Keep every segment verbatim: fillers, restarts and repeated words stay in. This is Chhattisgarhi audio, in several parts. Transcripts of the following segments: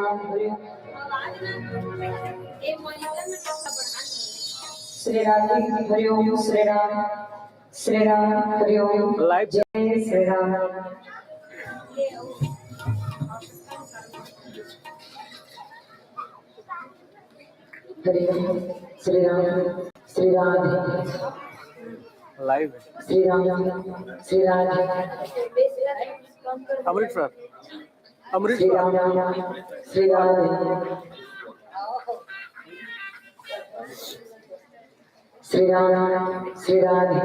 श्री राधे हरिओम, श्री राम, श्री राम हरिओम। Live। जय श्री राम। हरिओम, श्री राम, श्री राधे। Live है। श्री राम, श्री राधे। अमृतसर। अमृतसर। श्री राम, श्री राधे। श्री राम, श्री राधे।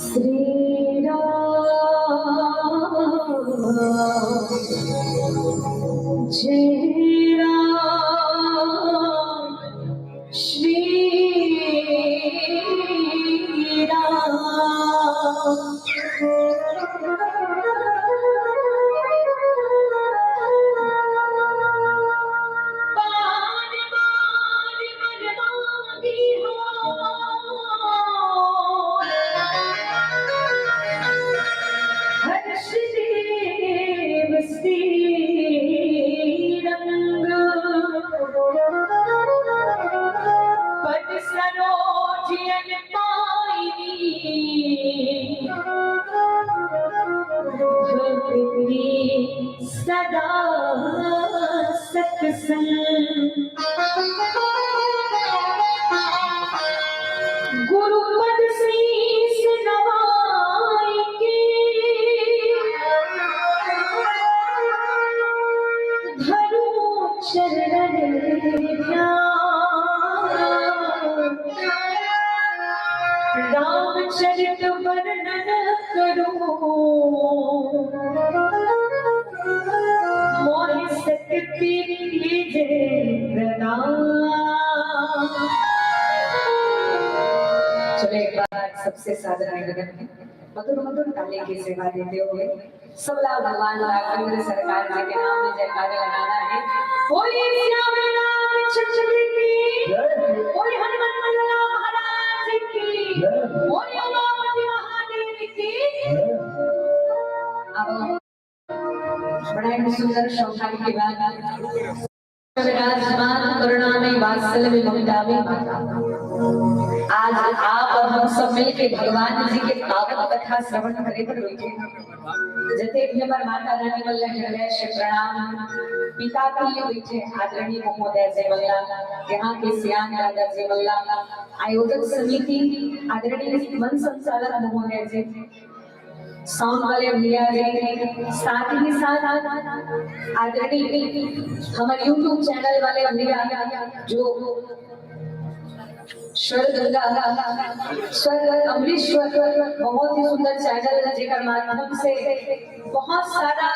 श्री राम, जय राम, श्री राम। बार बार वर मांगी हो, हर्ष देव श्री रंग, पद सरोज अन पाइनी, भक्ति सदा सत्संग। गुरुपद शीश नवाई के, धरूं चरणन ध्यान। रामचरित वर्णन करूं, मोहि शक्ति कीजे प्रदान। चलो, एक बार सबसे सादर निवेदन है, मधुर मधुर ताली की सेवा देते हुए सबला भगवान राघवेंद्र सरकार जी के नाम में जयकारे लगाना है। बोलिए सियावर रामचंद्र की, बोलिए हनुमत लाला महाराज की, बोलिए उमापति महादेव की। अब बड़ा ही सुंदर सौभाग्य की बात है। विराजमान करुणा में, वात्सल्य में, ममता में। आज आप और हम सब मिलके भगवान जी के पावन कथा श्रवण करे बर बैठे हैं। जते भी हमर माता रानी मन ला हृदय से प्रणाम। पिता के लिए बैठे आदरणीय महोदय जी मन ला, यहाँ के सियान दादा जी मन ला, आयोजक समिति आदरणीय मंच संचालक महोदय जी, साउंड वाले भैया जी, साथ ही साथ आदरणीय हमारे YouTube चैनल वाले भैया जो स्वर गंगा, स्वर अमरीश्वर, बहुत ही सुंदर चैनल है, जेकर माध्यम से बहुत सारा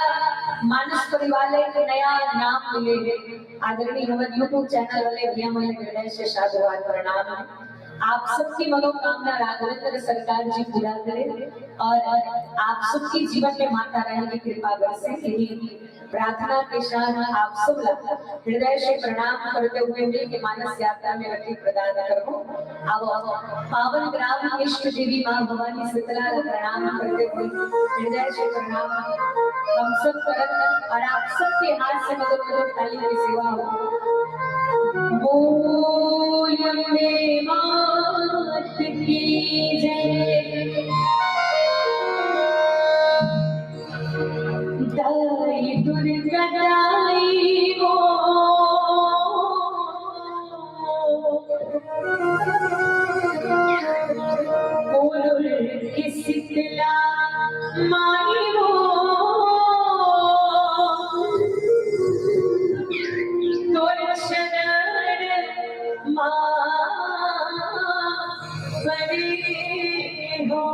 मानस परिवार ले एक नया नाम मिले है। आदरणीय हमारे YouTube चैनल वाले भैया मन ला हृदय से साधुवाद प्रणाम है। आप सबकी मनोकामना राघवेंद्र सरकार जी पूरा करे और आप सबकी जीवन में माता रानी की कृपा बरसे, यही प्रार्थना के साथ आप सब ला हृदय से प्रणाम करते हुए मिल के मानस यात्रा में रति प्रदान करबो। अब पावन ग्राम इष्ट देवी माँ भवानी शीतला ला प्रणाम करते हुए हृदय से प्रणाम हम सब करत और आप सबके हाथ से मधुर मधुर ताली की सेवा हो। बोल अम्बे मात की जय। दाई दुर्गा दाई हो, बोल की शीतला माई हो, तोर चरण माँ परे हो।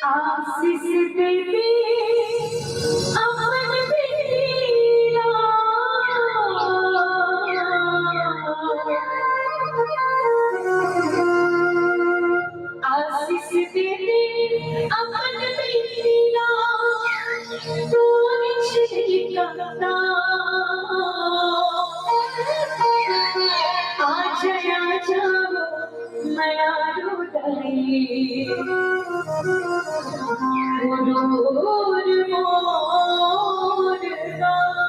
आशीष देवी अपन बेटी ला। आशीष देवी अपन बेटी ला। तोर छिलका आजा, आजा, मयारू दाई। गुरूर मोर गाँव।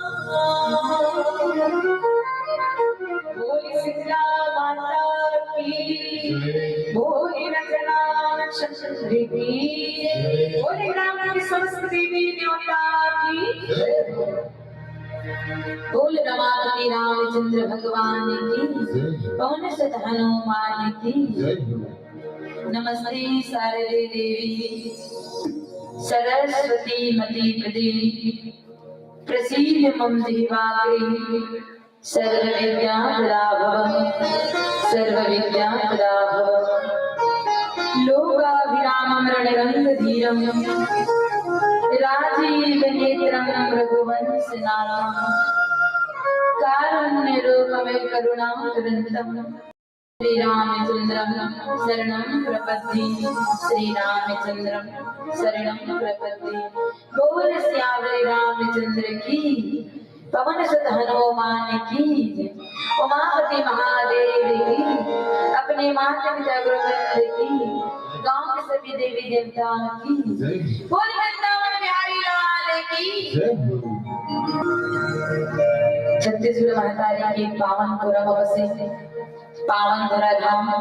बोल शीतला माता की, बोल रचना नक्षत्र की, बोल ग्राम की समस्त देवी देवता की। बोल रमापति रामचंद्र भगवान की, पवन सुत हनुमान की। नमस्ते शारदे देवी सरस्वती मती प्रदे, प्रसीद मम देवाग्रे, सर्व विद्या प्रदाभव, सर्व विद्या प्रदाभव। लोकाभिरामं रणरंग धीरं, राजीव नेत्रं रघुवंश नाथं, कारुण्य रूपमेव करुणां करंतम। श्री रामचंद्रम शरणम प्रपद्ये, श्री रामचंद्रम शरणम प्रपद्ये। बोल सियावर रामचंद्र की, पवन सुत हनुमान की, उमापति महादेव की, अपने माता पिता गुरुवृंद की, गांव के सभी देवी देवता की। बोल वृंदावन बिहारी लाल की। छत्तीसगढ़ महतारी के पावन पुरम बसे पावन धरा धाम,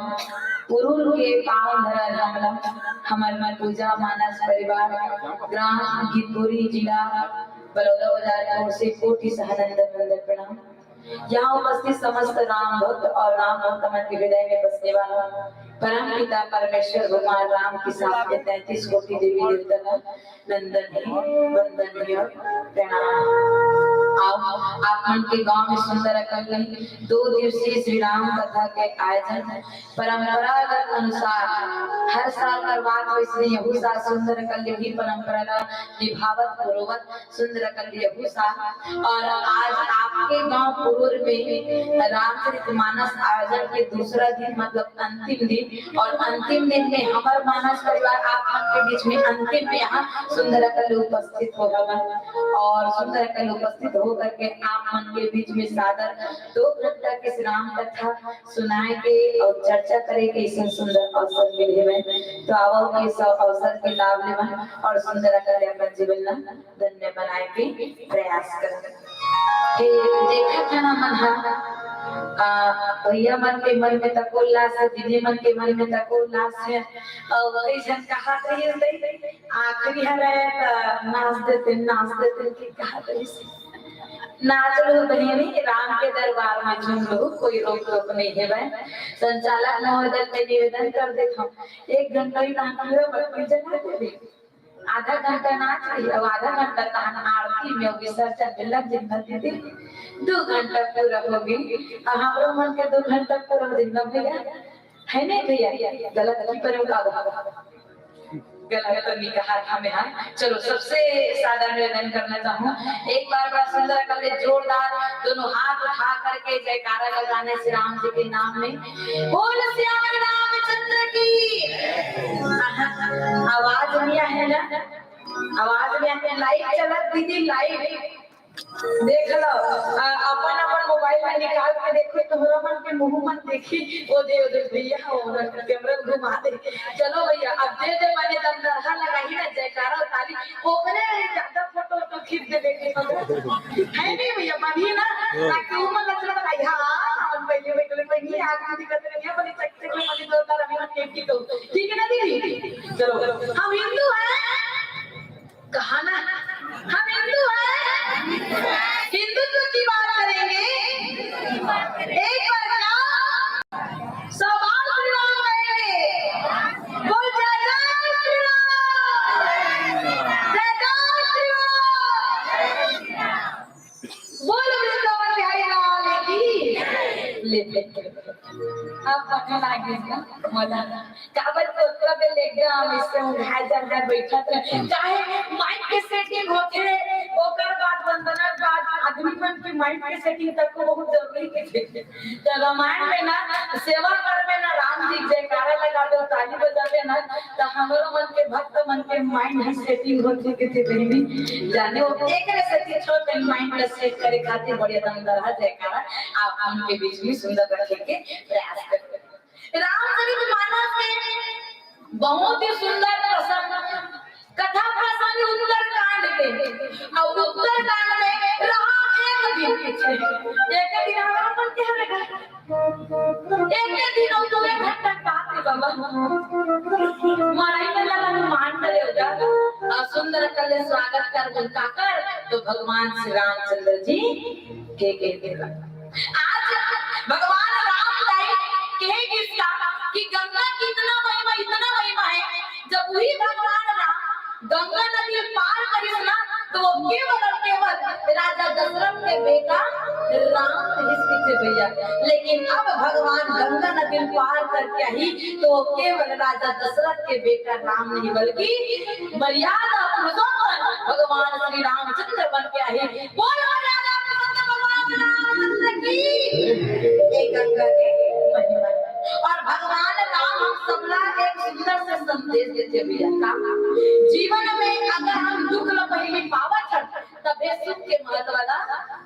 पुरूर के पावन धरा धाम ला हमर मन पूजा मानस परिवार, ग्राम गिरपुरी, जिला बलौदा बाजार की ओर से कोटि सहनंदन वंदन प्रणाम। यहाँ उपस्थित समस्त राम भक्त और राम भक्त मन के हृदय में बसने वाला परम पिता परमेश्वर भगवान राम के साथ में तैंतीस कोटि देवी देवता का नंदन है, वंदन है और प्रणाम। आओ, आप मन के गांव में सुंदर अकल नहीं, दो दिवसीय श्री राम कथा के आयोजन परंपरागत अनुसार हर साल करवात वैसने यहू साल सुंदर अकल यही परंपरा ला निभावत पुरोवत सुंदर अकल यहू साल। और आज आपके गांव पुरूर में रामचरित मानस आयोजन के दूसरा दिन, मतलब अंतिम दिन, और अंतिम दिन में हमर मानस परिवार आप मन के बीच में अंतिम में यहाँ सुंदर अकल उपस्थित हो हवन और सुंदर अकल उपस्थित होकर के आप मन के बीच में सादर दो घंटा के श्री राम कथा सुनाए के और चर्चा करे के ऐसन सुंदर अवसर मिले हवे। तो आवो, इस अवसर के लाभ लेवन और सुंदर अकल अपन जीवन ला धन्य बनाए के प्रयास करन। हे, देखत हन हमन ह, आ, भैया मन के मन में तको उल्लास हे, दीदी मन के मन में तको उल्लास हे, अउ कई झन कहत रहिस, "दई, आखिरी हरे त नाच देते, नाच देते," के कहत रहिस। नाच लो बहिनी, राम के दरबार में झूम लो, कोई रोक टोक नहीं हे भाई। संचालक महोदय से निवेदन कर देत हूँ, एक घंटा ही नाच लो, बत्ती जगा देबे। आधा घंटा नाच ली, अब आधा घंटा तहन आरती में विसर्जन में लग जिन दीदी, दो घंटा पूरा हो गई। अब हमरो मन के दो घंटा पूरा हो जिन भैया, है नहीं भैया? गलत की परम का गलत तो नहीं कहा था मैं, हाँ। चलो, सबसे सादर निवेदन करना चाहूँ, एक बार बड़ा सुंदर कर ले, जोरदार दोनों हाथ उठा करके जयकारा लगाने से राम जी के नाम में। बोल सियावर रामचंद्र की। आवाज नहीं है ना, आवाज नहीं है। लाइव चलत दीदी, लाइव देख लो, आ, अपन अपन मोबाइल में निकाल के देखो, तुम्हारा मन के मुंह मन देखी, ओ दे, ओ दे भैया, ओ दे, कैमरा घुमा दे। चलो भैया, अब दे दे, मैंने दम दरहा लगाई ना, जयकारा उतारी, ओकरे ज्यादा फोटो तो खींच दे, देखे तो है नहीं भैया, बनी ना, ताकि उमर लचड़ा लगाई, हाँ, हम पहले बैठ ले, पहले आगे दिक्कत नहीं है, बनी चक चक में, बनी जोरदार, अभी हम की तो, ठीक है ना दीदी? चलो, हम हिंदू हैं, कहा ना, हम आप पता लागे ना, मोला। काबर के ओतका बेर ले एकदम अइसे उघाए जघाए बइठत रहे। चाहे माइक के सेटिंग होथे, ओकर बाद वंदना के बाद आदमी मन के माइक के सेटिंग तक बहुत जरूरी हे। त रामायण में ना सेवा करबे ना, राम जी के जयकारा लगाबे, ताली बजाबे ना, त हमरो मन के भक्त मन के माइंड भी सेटिंग होथे कथे बहिनी। जाने वो एकरे सेती छोटे माइंड ला सेट करे खातिर बढ़िया दमदार जयकारा आप मन के बीच में सुंदर रखे के प्रयास करबे। रामचरित मानस के बहुत ही सुंदर प्रसंग, कथा प्रसंग उत्तरकांड के। अउ उत्तरकांड में रहा एक दिन पीछे, एक दिन हमारा मन के हरे घर, एक दिन अउ दो एक घंटा बात है बाबा। मड़ई में लगा मान डरे हो जा, अउ सुंदर कले स्वागत कर उनका कर, तो भगवान श्री रामचंद्र जी के के देला। आज भगवान राम दाई कहे किसका कि गंगा की इतना महिमा, इतना महिमा है। जब वही भगवान राम गंगा नदी पार करिस ना, तो वो केवल और केवल राजा दशरथ के बेटा राम रहिस किथे भैया। लेकिन अब भगवान गंगा नदी पार करके आही, तो वो केवल राजा दशरथ के बेटा राम नहीं, बल्कि मर्यादा पुरुषोत्तम भगवान श्री रामचंद्र बन के आही। बोल मर्यादा पुरुषोत्तम भगवान रामचंद्र की। ये गंगा के महिमा है। और भगवान राम हम सबला एक सुंदर से संदेश देथे भैया का, जीवन में अगर हम दुख ल पहली पावत हन, तबे सुख के महत्व ला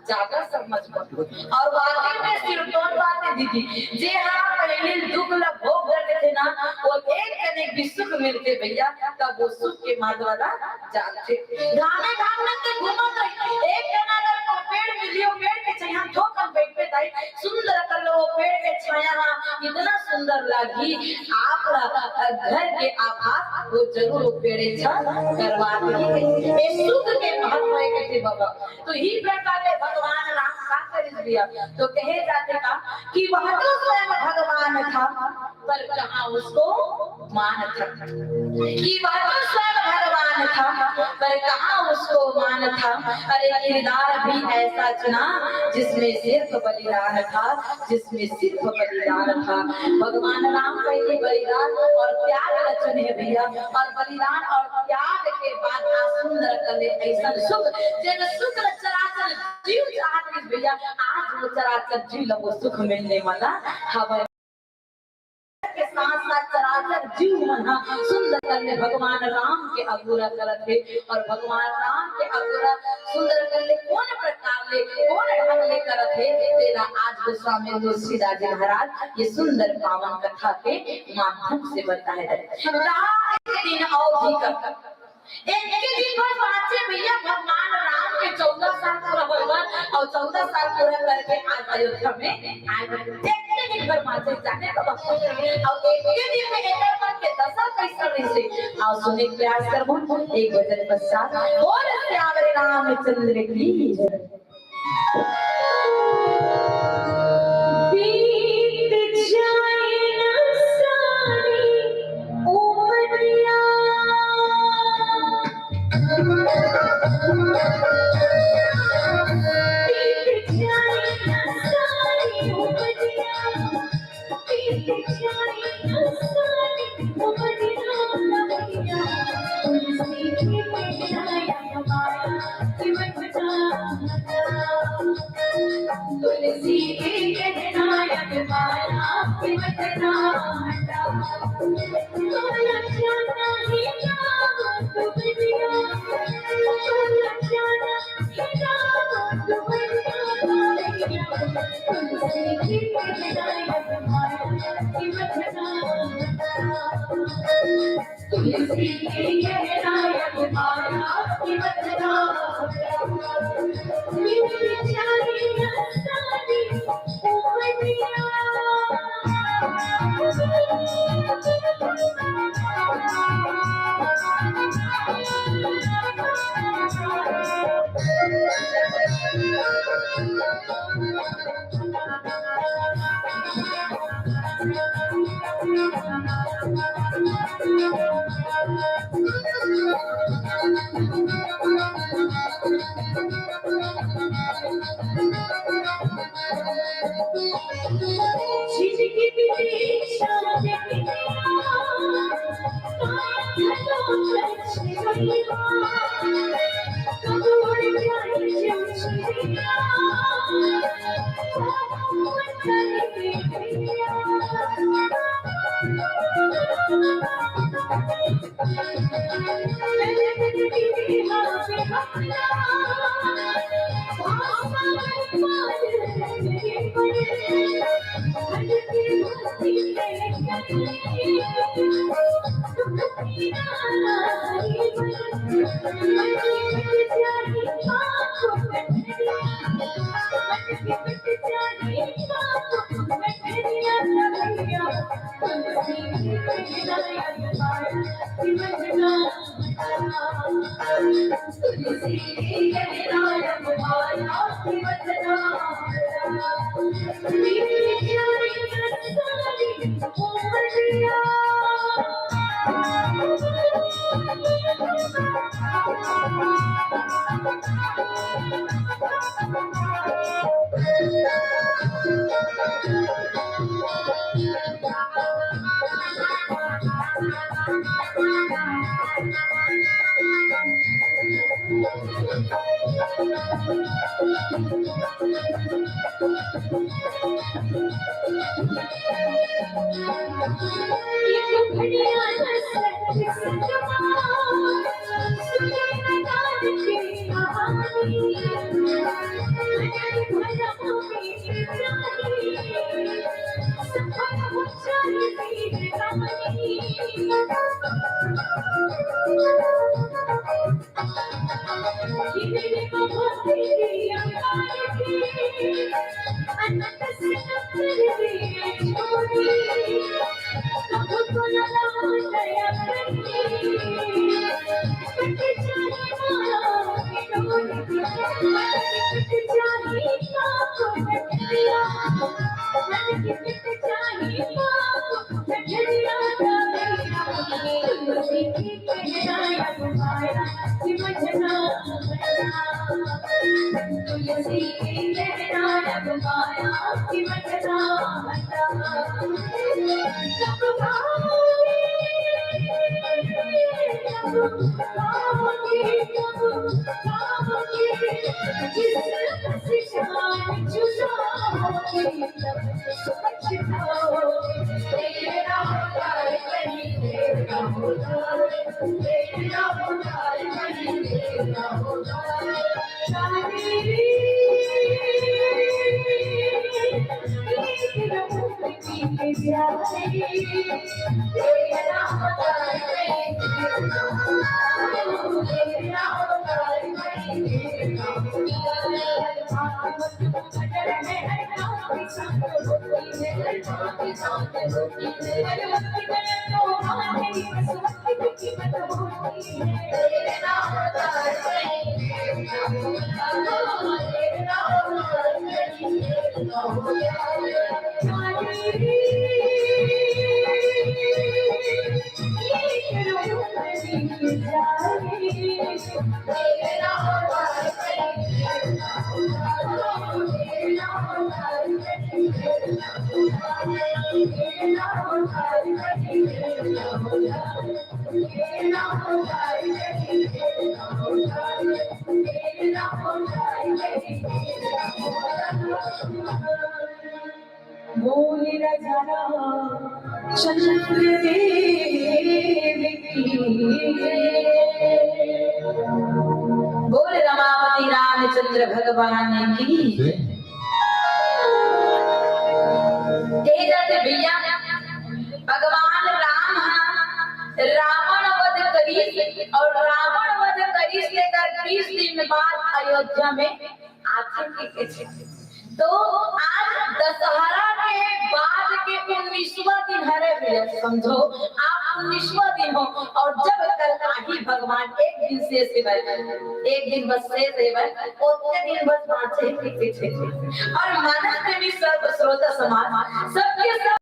जादा समझ पाबो। और वाकई में सिरतोन बात है दीदी, जे हा पहली दुख ला भोग कर लेथे ना, वो एक कने भी सुख मिलथे भैया, तब वो सुख के महत्व ला जानथे। घामे घाम में ते घूमत रही, एक कना अगर पेड़ मिलियो, पेड़ के छाया थोकन बैठ पे ताई, सुंदर कर लो वो पेड़ के छाया हा, इतना सुंदर लागी, आप ला घर के आभास वो जरूर वो पेड़े छा करवा देही। ये सुख के महत्व है कहते बाबा। तो ही प्रकार के भगवान राम का कर दिया, तो कहे जाते का कि वह तो स्वयं भगवान था, पर कहाँ उसको मान था, कि वह तो स्वयं भगवान था, पर कहाँ उसको मान था। अरे किरदार भी ऐसा चुना जिसमें सिर्फ बलिदान था, जिसमें सिर्फ बलिदान था। भगवान राम पहले बलिदान और त्याग ला चुने भैया, और बलिदान और त्याग के बाद आ सुंदर कले ऐसा सुख, जेन सुख ला चराचर जीव चाहत रहिस भैया, आज वो चराचर जीव ला वो सुख मिलने वाला हवय। के साथ साथ चराचर जीव मन ह सुंदर कले भगवान राम के अगोरा करत हे, और भगवान राम के अगोरा सुंदर कले कोन प्रकार ले, कोन ढंग ले करत हे, तेला आज गोस्वामी तुलसीदास जी महाराज ये सुंदर पावन कथा के माध्यम से बताए रहे। रात दिन अवधि कर एक के दिन भर बाँचे भैया, भगवान राम के चौदह साल पूरा होय बर, और चौदह साल पूरा करके आज अयोध्या में आए बर। एक के दिन भर बाँचे जाने तो बाँचे। और एक के दिन में एकर मन के दशा कैसन रहिसे, और सुने के प्रयास करबो एक भजन पश्चात। बोल सियावर रामचंद्र की जय। बीत जाए न सारी उमरिया। बीत जाए न सारी उमरिया। बीत जाए न सारी उमरिया। तुलसी के पीछा तुलसी के कहनायक माला के बदनाम हटा। तोला जाना ही राम दुबरिया, तोला जाना ही राम दुबरिया। तुलसी के कहनायक माला के बदनाम हटा। बोल राजा रामचंद्र देव की जय। बोल रमापति रामचंद्र भगवान की जय। जय जय भैया, भगवान राम ह रावण वध करिस और रावण वध करिस तेकर बीस दिन बाद अयोध्या में आथे के कथे। तो आज दशहरा के बाद के उन्नीसवाँ दिन हरे भैया, समझो आप उन्नीसवाँ दिन हो और जब कल आही भगवान एक दिन शेष हेवय, एक दिन बस शेष हेवय, ओतके दिन बस बाँचे के कथे। और मानस प्रेमी सर्व श्रोता समाज सबके सब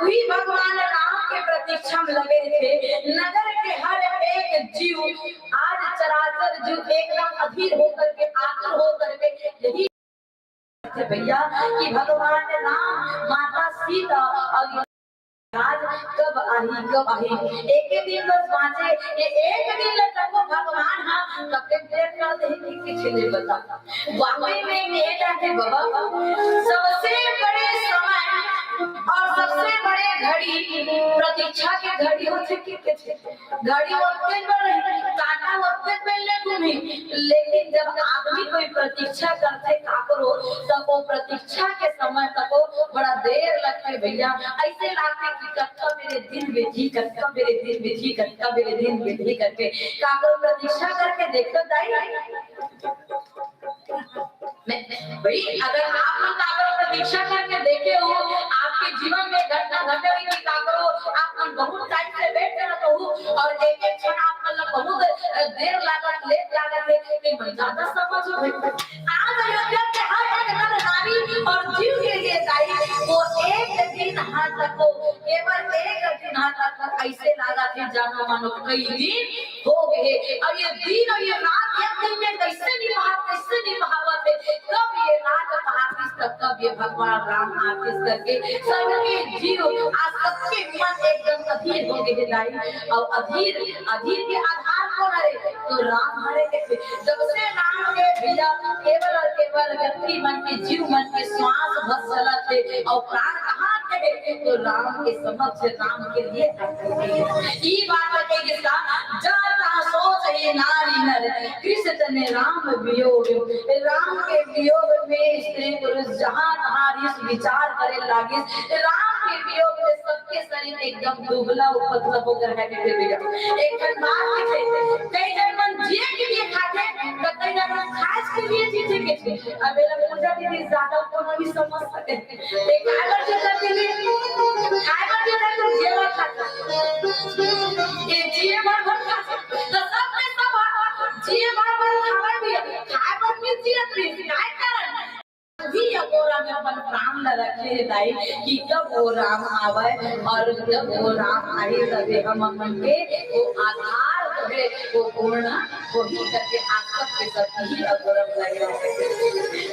उही भगवान राम के प्रतीक्षा में लगे रहिथे। नगर के हर एक जीव, आज चराचर जीव एकदम अधीर होकर के, आतुर होकर के यही भैया कि भगवान राम, माता सीता और महाराज, कब आही, कब आही? एके दिन बस बाँचे, ये एक दिन ल तको भगवान ह कतेक देर कर देही कि किसी ने बता। वाकई में ये जाथे बाबा, सबसे बड़े समय और सबसे बड़े घड़ी प्रतीक्षा के घड़ी होथे कि, कि घड़ी ओतके बर रही, कांटा ओतके बर ले घूमी, लेकिन जब आदमी कोई प्रतीक्षा करथे काकरो, तब वो प्रतीक्षा के समय तक वो बड़ा देर लगथे भैया। ऐसे लागथे कि कतका मेरे दिन बीतही, कतका मेरे दिन बीतही, कतका मेरे दिन बीतही करके। काकरो प्रतीक्षा करके देखो दाई, नहीं, भाई, अगर आप मन काकरो प्रतीक्षा करके देखे हो, आपके जीवन में घटना घटे हुई कि काकरो आप मन बहुत टाइम से वेट करत हो और एक एक क्षण आप मतलब बहुत, अ, देर लागत, लेट लागत है, कि मैं ज्यादा समझ हो। आज अयोध्या के हर एक नर नारी और जीव के लिए दाई वो एक दिन हाथ तको, केवल एक दिन हाथ तको ऐसे लागत है जानो मानो कई दिन हो गए। और ये दिन और ये रात एक दिन में कैसे निभावत, कैसे निभावत है, कब ये रात आतिस, तब कब ये भगवान राम आतिस करके सबके जीव, आज सबके मन एकदम अधीर हो गए दाई। और अधीर, अधीर के आधार कौन हरे? तो राम हरे। जब से राम के भैया केवल और केवल व्यक्ति मन के, जीव मन के श्वास बस चलत है और प्राण कहाँ के है? तो राम के समक्ष, राम के लिए। ई बात है जिसका जाता सोच ही नारी नर, कृष्ण तने राम वियोग। राम के वियोग में स्त्री पुरुष जहाँ तहाँ रिस विचार करे लागिस। राम के वियोग में सबके शरीर एकदम दुबला पतला होकर है के भैया। एक ठन बात लिखे, कई जन मन जिए के लिए खाथे, तो कई जन मन खाए के लिए जीथे के। अब एला पूजा दीदी ज्यादा कोनो भी समझ सके। ए, काय बर जीवन दीदी? काय बर जीवन तुम जीवन खाते? ये जिए भर भर खाते। तो सब में सब आप जिए भर भर खावे भी है। काय बर नहीं जिए भी? काय कारण? अभी अगोरा में अपन प्राण ल रखे हे दाई कि कब वो राम आवे और जब वो राम आही तबे हम अपन के वो आधार जो है वो पूर्ण होही करके आप सबके सब ही अगोरम लगे।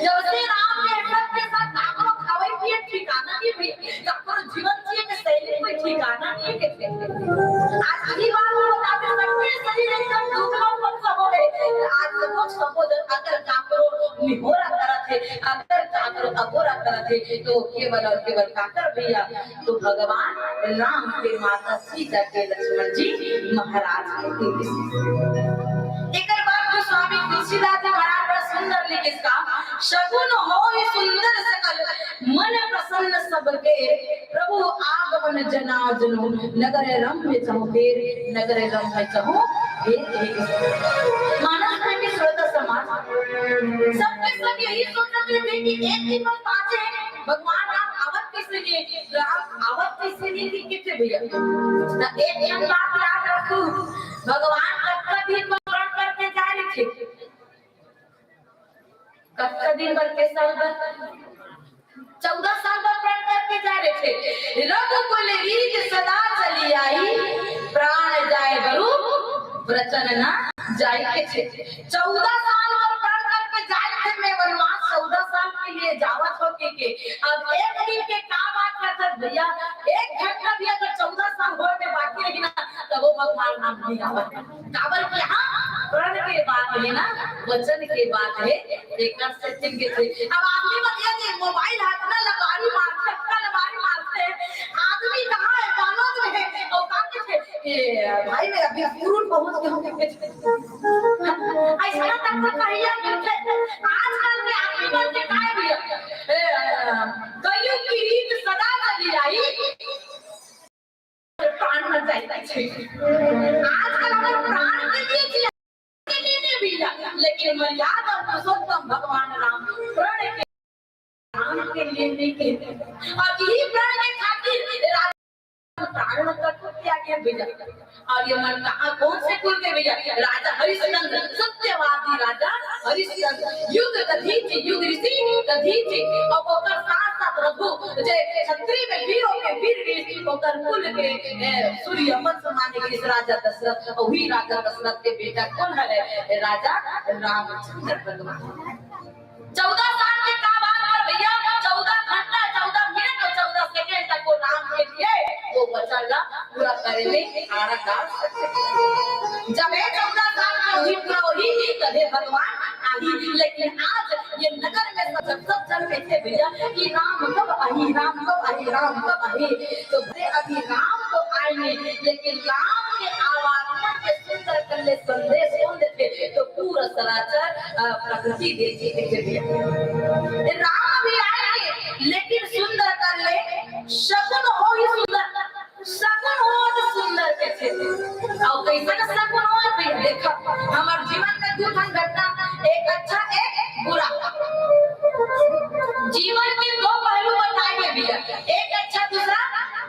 जब से राम के सब के साथ काकरो खावे पिए ठिकाना नहीं भई, काकरो जीवन जिए के शैली कोई ठिकाना नहीं है के। आज की बात को बताते सबके शरीर एकदम दुबला पतला हो गए। आज सब लोग संबोधन अगर काकरो निहोरा करत है, अगर काकरो अगोरा करत है, तो केवल और केवल काकर भैया तो भगवान राम के माता सीता के लक्ष्मण जी महाराज के तेज। एकर बाद जो स्वामी तुलसीदास जी महाराज बड़ा सुंदर लिखे इसका, "शगुन होई सुंदर सकल, मन प्रसन्न सबके, प्रभु आगमन जनार्दनो, नगर रम्य चहुफेर, नगर रम्य चहुफेर।" मानस में भी श्रोता समाज, सबके सब यही सोचते थे कि एक दिन बस बाँचे हैं, भगवान राम आवत किसे लिए, राम आवत किसे लिए कि किसे भैया। तो एक, एक बात याद रखो, भगवान कतका दिन बर प्रण करके जा रहे थे, कतका दिन बर के साल बर, चौदह साल बर प्रण करके जा रहे थे। रघुकुल रीत सदा चली आई, प्राण जाए बरु वचन ना जाए के थे। चौदह साल बर प्रण करके जाए थे मैं वनवास, चौदह साल के लिए जावत हो के, के। अब एक दिन के का बात करत भैया, एक घंटा भी अगर चौदह साल होए में बाकी रही ना, तब वो भगवान नाम नहीं आवत। काबर कि यहाँ प्रण के बात है ना, वचन के बात है, एकर setting के थे। अब आदमी मन ये जे mobile हाथ में लबारी मारथे, अक्का लबारी मारथे, आदमी कहाँ है, कानों में है, और का के थे? ए, भाई, मैं अभी स्कूल पहुँच गया हूँ। ऐसा तक तो कहिया मिलथे। आजकल के आदमी मन के काय भैया? ए, कलयुग की रीत सदा चली आई, प्राण न जाए। आजकल हमर प्राण के लिए जिया के लिए नहीं भैया, लेकिन मर्यादा पुरुषोत्तम भगवान राम प्रण के, प्राण के लिए नहीं कहते। और यही प्रण के खातिर राजा प्राण तक को किया गया भैया। और ये मन कहाँ, कौन से कुल के भैया? राजा हरिश्चंद्र, सत्यवादी राजा हरिश्चंद्र। युग दधीचि युग ऋषि दधीचि, और ओकर साथ साथ रघु, जे क्षत्रिय में वीरों के वीर ऋषि, ओकर कुल के, ए, सूर्य वंश माने के इस राजा दशरथ, और वही राजा दशरथ के बेटा कौन है? राजा रामचंद्र भगवान। चौदह साल के का बात कर भैया, चौदह घंटा, चौदह मिनट और चौदह सेकंड तक वो राम के लिए वो वचन ला पूरा करे में आड़ा डाल सकथे। जब ये चौदह साल के होही पूरा होही, तभे भगवान आही। लेकिन आज ये नगर में सब, सब जन कहथे भैया कि राम कब आही, राम कब आही, राम कब आही। तो भले अभी राम तो आए नहीं, लेकिन राम के आवाज मन के सुंदरकर ले संदेश कौन देथे? तो पूरा सराचर, अ, प्रकृति देती है। राम भी आएंगे, लेकिन सुंदरकर ले शकुन होही सुंदर, शकुन हो तो सुंदर के थे। और कैसन शकुन हो भैया, देखो, हमार जीवन में दू ठन घटना, एक अच्छा, एक बुरा। जीवन के दो पहलू बताए भैया, एक अच्छा, दूसरा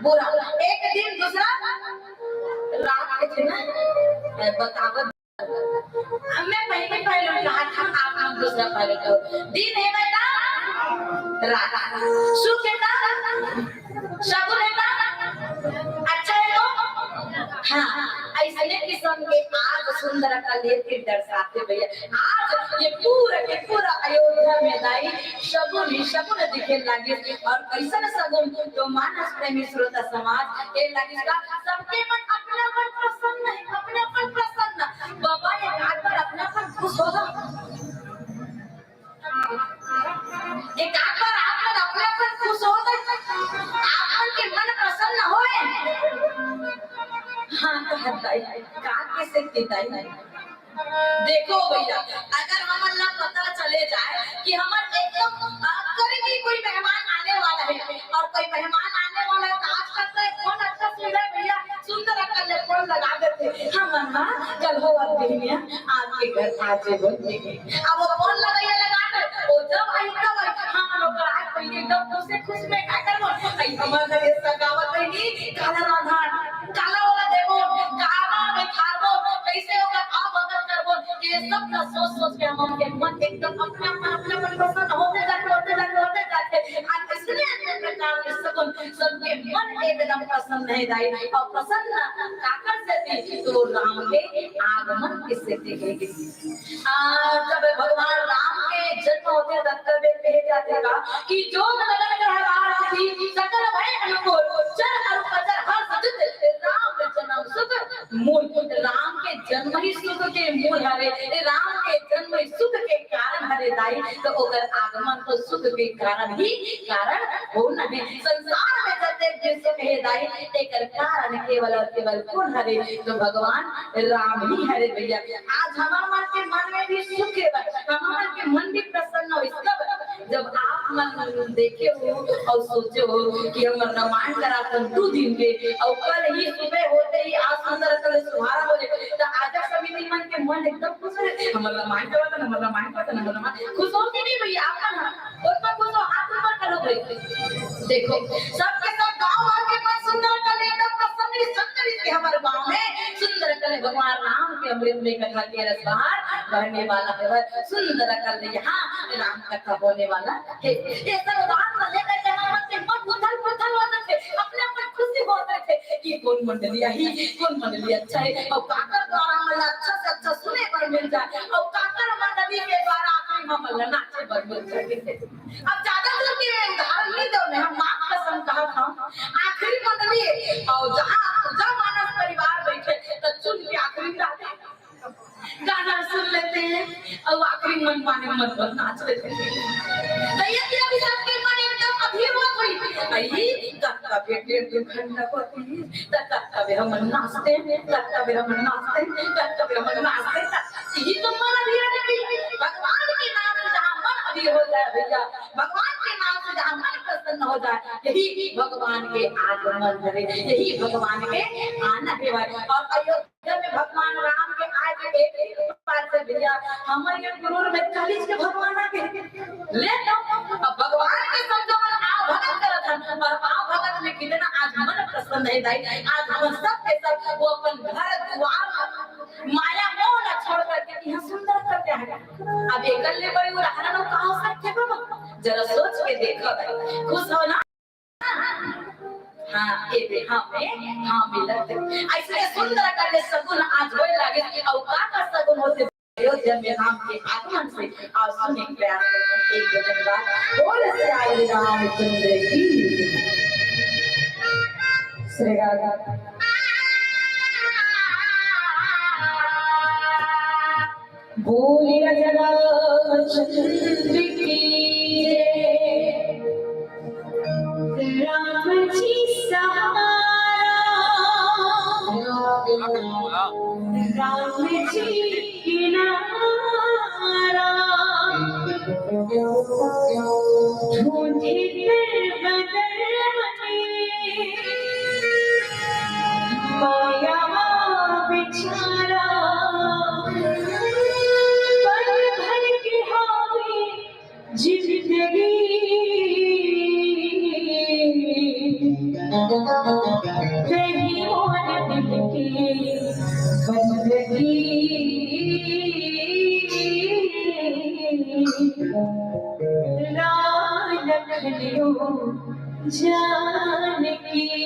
बुरा। एक दिन दूसरा रात के थे ना, बतावत। अब मैं पहले पहलू कहा था, आप लोग दूसरा पहलू कहो। दिन है बेटा, रात। सुख है ना, शगुन है ना, अच्छा है तो। हाँ, ऐसने किस्म के आज सुंदरकर ले फिर दर्शाथे भैया। आज ये पूरा के पूरा अयोध्या में दाई शगुन ही शगुन दिखे लागिस। और कैसन शगुन? तो मानस प्रेमी श्रोता समाज, ये लागिस का सबके मन अपनापन प्रसन्न है, अपनापन प्रसन्न। बाबा, एक आध बार अपनापन खुश होगा। एक आध बार आप मन अपनापन खुश होगा, आप मन के मन प्रसन्न होए। हाँ, तो हर दाई, का कैसे के दाई? देखो भैया, अगर हमन ला पता चले जाए कि हमर एकदम, अ, करीबी कोई मेहमान आने वाला है और कोई मेहमान आने वाला है, तो आजकल तो एक फोन अच्छा सुविधा है भैया, सुंदरकर ले फोन लगा देथे। हमन ना कल हो अब बिहनिया आपके घर आ जेबो। अब वो फोन लगाइए, लगा दे, वो जब आई तब आई, हमन ओकर आज पहले एकदम खुश खुश में का करबो, आई हमर घर सगावत है नी, काला रांधन, काला ओला देबो, काला में खाबो, कैसे ओकर आवभगत करबो, ये सब ना सोच सोच के हमन के मन एकदम अपने अपन, अपने अपन प्रसन्न होते जाते, होते जाते, होते जाते। आज इसलिए अन्य प्रकार के शगुन सबके मन एकदम प्रसन्न है दाई, और प्रसन्न काकर से थी, तो राम के आगमन किससे थी? आ, जब भगवान राम के जन्म होथे, तब तबे कहे जाथे का कि जोग लगन गहवार थी, सकल भय अनुकूल, चर अरु अचर हर्ष जित, राम जन्म सुख मूल। राम के जन्म ही सुख के मूल हरे, राम के जन्म ही सुख के कारण हरे दाई, तो ओकर आगमन तो सुख के कारण ही कारण होना है। संसार में जतेक भी सुख हे दाई, एकर कारण केवल और केवल कौन हरे? तो भगवान राम ही हरे भैया। आज हमर मन के मन में भी सुख हे, हमर मन के मन भी प्रसन्न हो। इसका जब आप मन देखे हो और सोचे हो कि हमर रामायण कराथन दू दिन के, और कल ही सुबह होते ही आज सुंदरकर ले सुहारा हो जाए, तो आज समिति मन के मन एकदम खुश हो जाए, हमर रामायण कराथन, हमर रामायण कराथन, हमर रामायण। खुश हो कि नहीं भैया? आप मन ओतना खुश हो, हाथ ऊपर करो भाई। देखो, सबके सब गांव भर के मन सुंदरकर ले एकदम प्रसन्न, सुंदर के हमर गांव में सुंदरकर ले भगवान राम के अमृत में कथा के रस बाहर बहने वाला है, सुंदरकर ले यहाँ राम कथा होने वाला है। ये सब बात को लेकर के हमर मन के मन उथल पुथल हो जाथे, अपने आप में खुशी हो जाथे कि कौन मंडली आही, कौन मंडली अच्छा है, और काकर द्वारा हमला अच्छा से अच्छा सुने बर मिल जाए, और काकर मंडली के द्वारा आखिरी में हमला नाचे बर मिल जाए। अब ज्यादा दूर के उदाहरण नहीं दो, मैं हम माँ कसम कहा था, आखिरी मंडली, और जहाँ पूजा मानस परिवार बैठे, तो चुन के आखिरी में जाते हैं, गाना सुन लेते हैं, और आखिरी मन माने मन पर नाच लेते हैं। तो ये भी अभी सबके मन एकदम अधीर हुआ कोई, भाई, कब तक ये डेढ़ दो घंटा होती है, तब तक तबे हम नाचते हैं, तब तबे हम नाचते हैं, तब तबे हम नाचते हैं, तब यही तो मन अधीर है। भगवान के नाम से जहाँ मन अधीर हो जाए भैया, भगवान के नाम से जहाँ मन प्रसन्न हो जाए, यही भगवान के आगमन है, यही भगवान के आना है। और अयोध्या में भगवान राम के आज एक ही बात है भैया, हमर ये गुरूर में कलिज के भगवान आ गए। ले तो अब भगवान के शब्द मन आवभगत करत हन, पर आवभगत में कितना आज मन प्रसन्न है दाई। आज हम सब के सब वो अपन घर द्वार माया मोह ला छोड़ करके यहाँ सुंदर करके आ गए। अब एकल ले बड़ी उदाहरण का हो सकते बाबा, जरा सोच के देखो दाई, खुश हो ना? हाँ, ए दे, हाँ में, हाँ मिलत। ऐसे सुंदरकर ले शगुन आज होए लागे, और का का शगुन होथे अयोध्या में राम के आगमन से। और सुने प्रयास करते हैं एक भजन बात। बोल श्री रामचंद्र की। श्री राधा। बोल राजा रामचंद्र की जय। राम जी सहारा, राम जी किनारा। ढूंढे दर बदर में माया बेचारा। पल भर के हावी जिंदगी, रही मोर दिल की बंदगी। राम लखन जानकी।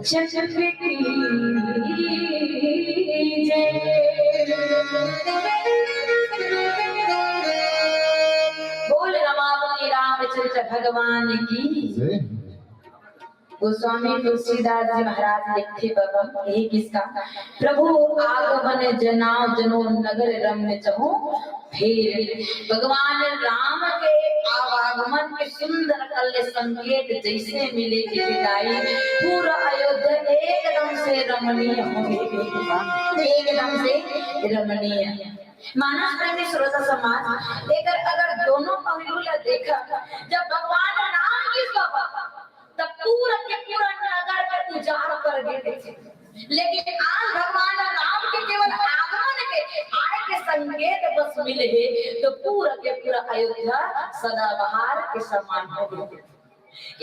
चंद्र की जय। बोल रमापति रामचंद्र भगवान की। गोस्वामी तुलसीदास जी महाराज लिखथे बबा, यही किसका, प्रभु आगमन जनाव जनो नगर रम्य चहु फेर। भगवान राम के आवागमन के सुंदर कल्य संकेत जैसे मिले कि बिदाई, पूरा अयोध्या एकदम से रमणीय हो गई, एकदम से रमणीय। मानस प्रेमी श्रोता समाज, एकर अगर दोनों पहलू ला देखा, जब भगवान राम किस बाबा, तब पूरा के पूरा नगर के उजाड़ कर देते थे। लेकिन आज भगवान राम के केवल आगमन के, आए के संकेत बस मिले हे, तो पूरा के पूरा अयोध्या सदाबहार के समान हो गए।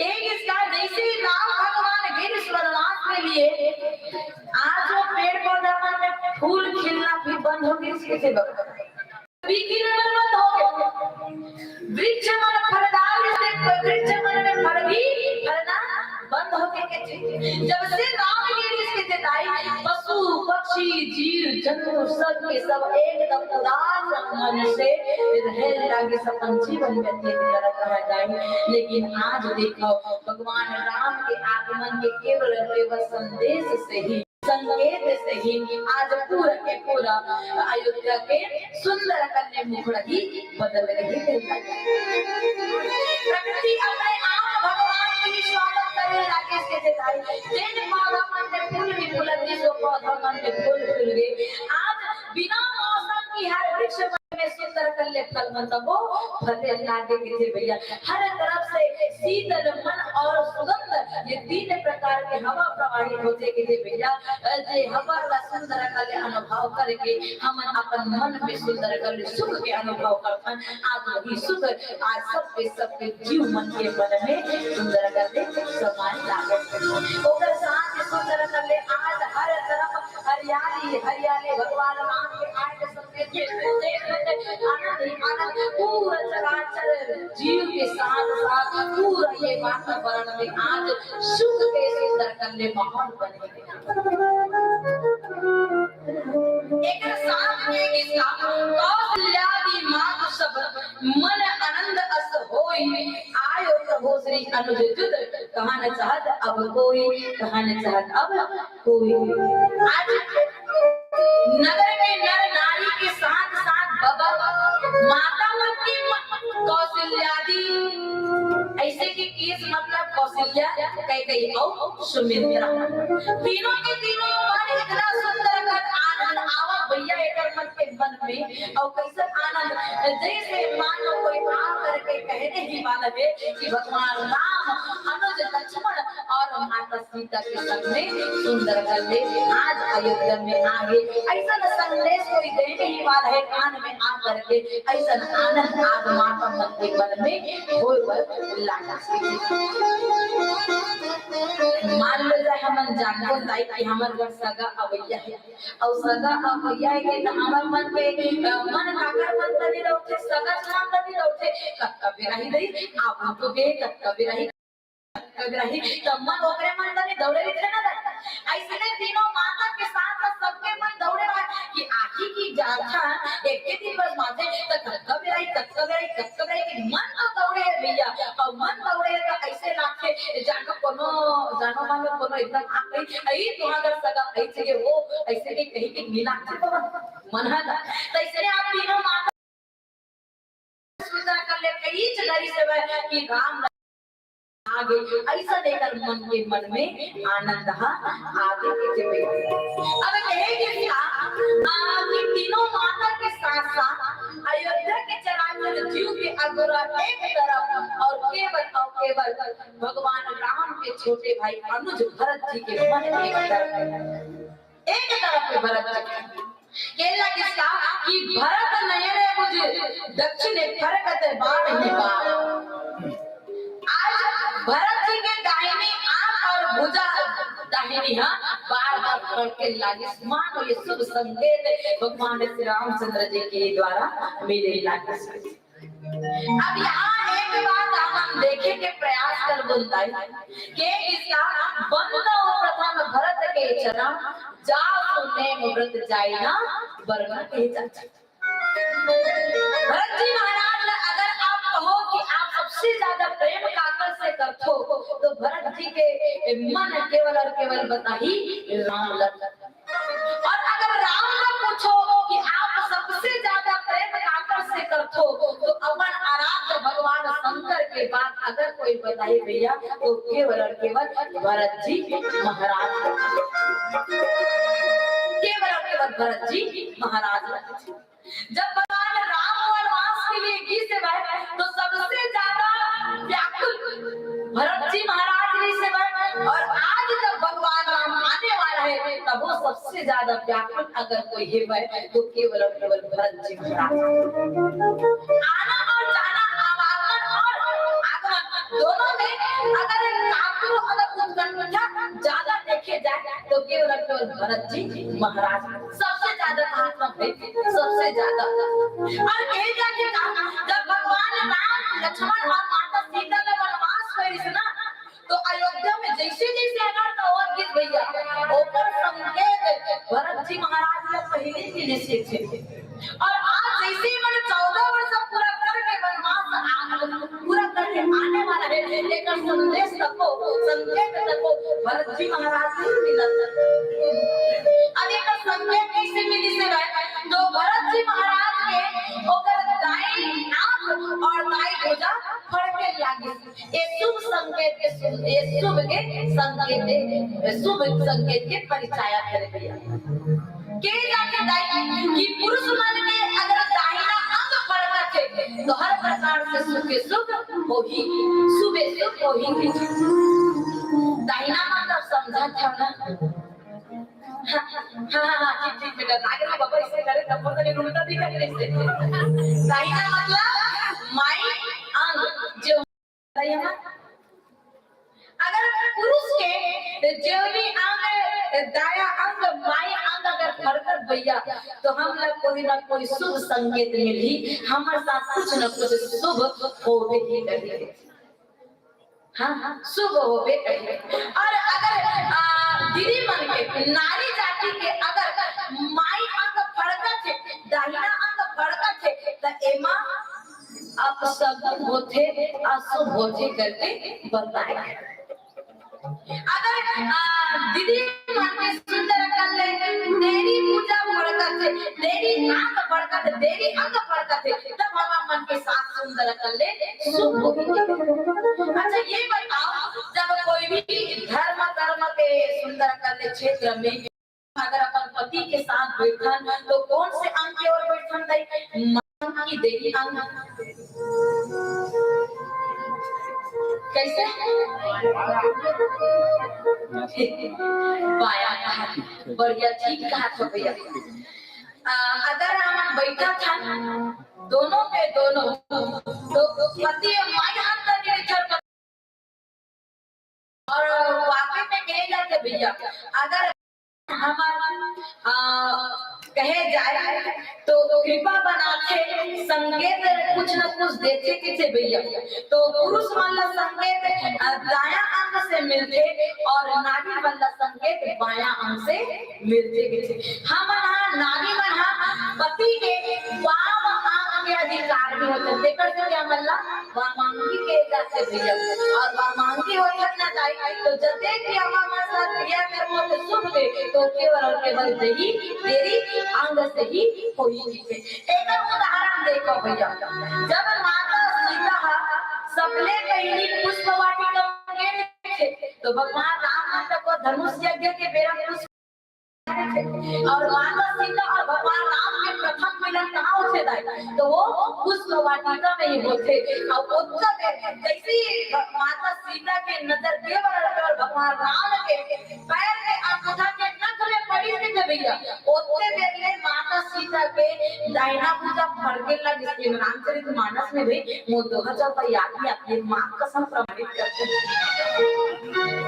एक इसका जैसे ही राम भगवान गिर इस वनवास में लिए, आज वो पेड़ पौधा मन में फूल खिलना भी बंद हो गया, इसके सेवक। विकीर्ण बंद हो गए। वृक्ष मन फलदार से, वृक्ष मन में फल भी फलना बंद हो गए। जब से राम के इसके जताई, पशु पक्षी जीव जंतु सब के सब एकदम उदास मन से रहे लागे, सब अपन जीवन व्यतीत करत रह गए। लेकिन आज देखो, भगवान राम के आगमन के केवल केवल संदेश से ही, संकेत से ही आज पूरा के पूरा अयोध्या के सुंदर कन्या मुखड़ा ही बदल गई। प्रकृति अपने आप भगवान की स्वागत करे लागे, इसके जताई। जेन पौधा मन में फूल भी फूलत हे, सो पौधा मन में फूल फूल गए। आज बिना मौसम की हर वृक्ष में सुंदर कल्य फल मन तको फले लागे के थे भैया। हर तरफ से शीतल मन और सुगंध, ये तीन प्रकार के हवा प्रवाहित होथे के थे भैया। जे हवा ला सुंदर कल्य अनुभव करके हमन अपन मन में सुंदर कल्य सुख के अनुभव करथन। आज वही सुख आज सबके, सबके जीव मन के मन में सुंदर कल्य समाए लागत हे। ओकर साथ सुंदर कल्य आज हर तरफ हरियाली, हरियाली भगवान राम के आए के संकेत के देख के आनंद ही आनंद पूरा चराचर जीव के साथ साथ पूरा ये वातावरण में आज सुख के सुंदर कल्य माहौल बने। एकर साथ में किसका कौशल्यादि मातु सब मन आनंद अस होई, आयो प्रभु श्री अनुज जुद कहा न चाहत अब कोई, कहा न चाहत अब कोई। आज नगर के नर नारी के साथ साथ बाबा माता मन के कौशल्यादि, ऐसे कि केस मतलब कौशल्या, कैकेयी और सुमित्रा, तीनों के तीनों मन इतना सुंदर कर आनंद आवत भैया एकर मन के मन में। और कैसन आनंद जैसे मानो कोई आ करके कहने ही वाला है कि भगवान राम, अनुज लक्ष्मण और माता सीता के संग में सुंदर कर ले, आज अयोध्या में आ गए। ऐसा संदेश कोई देने ही वाला है कान में आ करके, ऐसा आनंद आज माता मन के मन में होए बर लागा। मान लो जाए हमन जानबो ताई कि हमर घर सगा अवैया है, अउ सगा अवैया है कि त हमर मन के, अ, मन काकर मन तनी रहिथे, सगा मन तनी रहिथे, कतका बेरा ही रही, आबो तो बे, कतका बेरा ही, कतका बेरा ही, त मन ओकरे मन तनी दौड़े रहिथे ना दाई। अइसने तीनों माता के साथ साथ सबके मन दौड़े रहे कि आही कि जाथन, एके दिन बस माथे, त कतका बेरा ही, कतका बेरा ही, कतका बेरा ही, कि मन तो दौड़े है भैया, अउ मन दौड़े है त अइसे लागथे, जानो कोनो, जानो मानो कोनो एकदम आ गई, अई तुहां अगर सगा अइसे के वो, अइसे के कहीं के मिला थे तो मन है ना। त अइसने आप तीनों माता सुंदर कर ले, कई चलरी से वह कि राम आ गए, अइसन एकर मन के मन में आनंद हा आ गए के जगह। अब कहे कि का, आ, कि तीनों माता के साथ साथ अयोध्या के चराचर जीव के अगोरा एक तरफ और केवल और केवल भगवान राम के छोटे भाई अनुज भरत जी के मन एक तरफ, एक तरफ भरत जी के। केला किसका कि भरत नयन बुझ दक्षिण फरकत बार ही बार। आज भरत जी के दाहिनी आंख और भुजा दाहिनी, हाँ, बार बार फड़के लागिस। मानो ये शुभ संकेत भगवान श्री रामचंद्र जी के द्वारा मिले लागिस। अब यहाँ एक बात हम देखे के प्रयास करबो ताई, के इसका बंद हो प्रथम भरत के चरण, जा सुने व्रत जाई ना वरना के चाचा। भरत जी महाराज ला अगर आप कहो कि आप सबसे ज्यादा प्रेम काकर से करथो, तो भरत जी के मन केवल और केवल बताही राम लखन। और अगर राम ला पूछो कि आप सबसे ज्यादा प्रेम काकर से करथो, तो अपन आराध्य भगवान शंकर के बाद अगर कोई बताही भैया, तो केवल और केवल भरत जी महाराज, केवल और केवल भरत जी महाराज। जब भगवान राम वनवास के लिए गिस हे, तो सबसे ज्यादा व्याकुल भरत जी महाराज गिस हे। और आज जब भगवान राम आने वाला है, तब वो सबसे ज्यादा व्याकुल अगर कोई हे, तो केवल और केवल भरत जी महाराज। आना और जाना, आवागमन और आगमन दोनों में अगर काफी अगर उत्कंठा ज्यादा देखे जाए, तो केवल और केवल भरत जी महाराज सबसे ज्यादा महात्मा थे, सबसे ज्यादा। और कहे जाके था, जब भगवान राम, लक्ष्मण और माता सीता ला वनवास करिस ना, तो अयोध्या में जैसे जैसे अनर्थ होत गिस भैया, ओकर संकेत भरत जी महाराज ला पहले ही निश्चित थे। और आज जैसे ही मन चौदह वर्ष पूरा करके वनवास आ, पूरा करके आने वाला है, एकर संदेश तको, संकेत तको भरत जी महाराज को मिलत। अब एकर संकेत कैसे मिली से भाई? तो भरत जी महाराज के ओकर दाई आंख और दाई भुजा फड़के लागिस। ये शुभ संकेत के शुभ, ये शुभ के संकेत, शुभ संकेत के परिचायक करे भैया। के जाके दाई कि पुरुष मन के अगर दाहिना अंग फड़कत हे, तो हर प्रकार से सुख शुभ होही, शुभ शुभ होही। दाहिना मतलब समझत हव ना? हाँ, हाँ, हाँ, हाँ, ठीक, ठीक, बेटा, नागरिक बाबा इसे करे, तब पता नहीं उल्टा भी कर लेते। दाहिना मतलब माई अंग, जो अगर पुरुष के जेवनी अंग, दाया अंग, माई अंग अगर फड़कत भैया, तो हम लोग कोई ना कोई शुभ संकेत मिली, हमारे साथ कुछ ना कुछ शुभ होबे ही करी। हाँ, शुभ होबे करी। और अगर, आ, दीदी मन के, नारी जाति के अगर माई अंग फड़कत हे, दाहिना अंग फड़कत हे, त एमा अपशगुन होथे, अशुभ होथे करके बताए। अगर, आ, दीदी मन के सुंदर कर ले, देरी पूजा फड़कत हे, देरी आंख फड़कत हे, देरी अंग फड़कत हे, तब हम मन के साथ सुंदर कर ले, शुभ होही। अच्छा, ये बताओ, जब कोई भी धर्म कर्म के सुंदर कर ले क्षेत्र में अगर अपन पति के साथ बैठन, तो कौन से अंग के ओर बैठन दाई? की देवी अंग कैसे? बाया हाथ। बढ़िया, ठीक कहा था भैया। अ, अगर हम बैठा था दोनों पे दोनों, तो पति माई हाथ का निरीक्षण और वाकई में कहे जाते भैया, अगर हमर, आ, कहे जाए तो कृपा बनाथे, संकेत कुछ न कुछ देथे किथे भैया। तो पुरुष मन ला संकेत, आ, दाया अंग से मिलथे और नारी मन ला संकेत बाया अंग से मिलथे किथे। हमन हा, नारी मन हा पति के वाम अंग के अधिकार में होथे, तेकर से हमन ला वामांगी के जाथे भैया। और वामांगी होथे ना दाई, तो जते भी हमर मन से क्रियाकर्म होथे शुभ के, तो केवल और केवल देही, तेरी अंग से ही होही किथे। एकर उदाहरण देखो भैया, जब माता सीता हा सबले पहिली पुष्प वाटिका में गे रहिथे, तो भगवान राम मन तको धनुष यज्ञ के बेरा पुष्प और माता सीता और भगवान राम के प्रथम मिलन कहाँ होथे दाई? तो वो पुष्प वाटिका में ही होथे। और ओतका में जैसे ही माता सीता के नजर केवल और केवल भगवान राम के पैर में अंगूठा के नख में पड़ी थी भैया, ओतके बेर में माता सीता के दाहिना भुजा फड़के लग, जिसके रामचरित मानस में भी मोर दोहा चौपाई आती आती है, माँ कसम प्रमाणित करते हैं।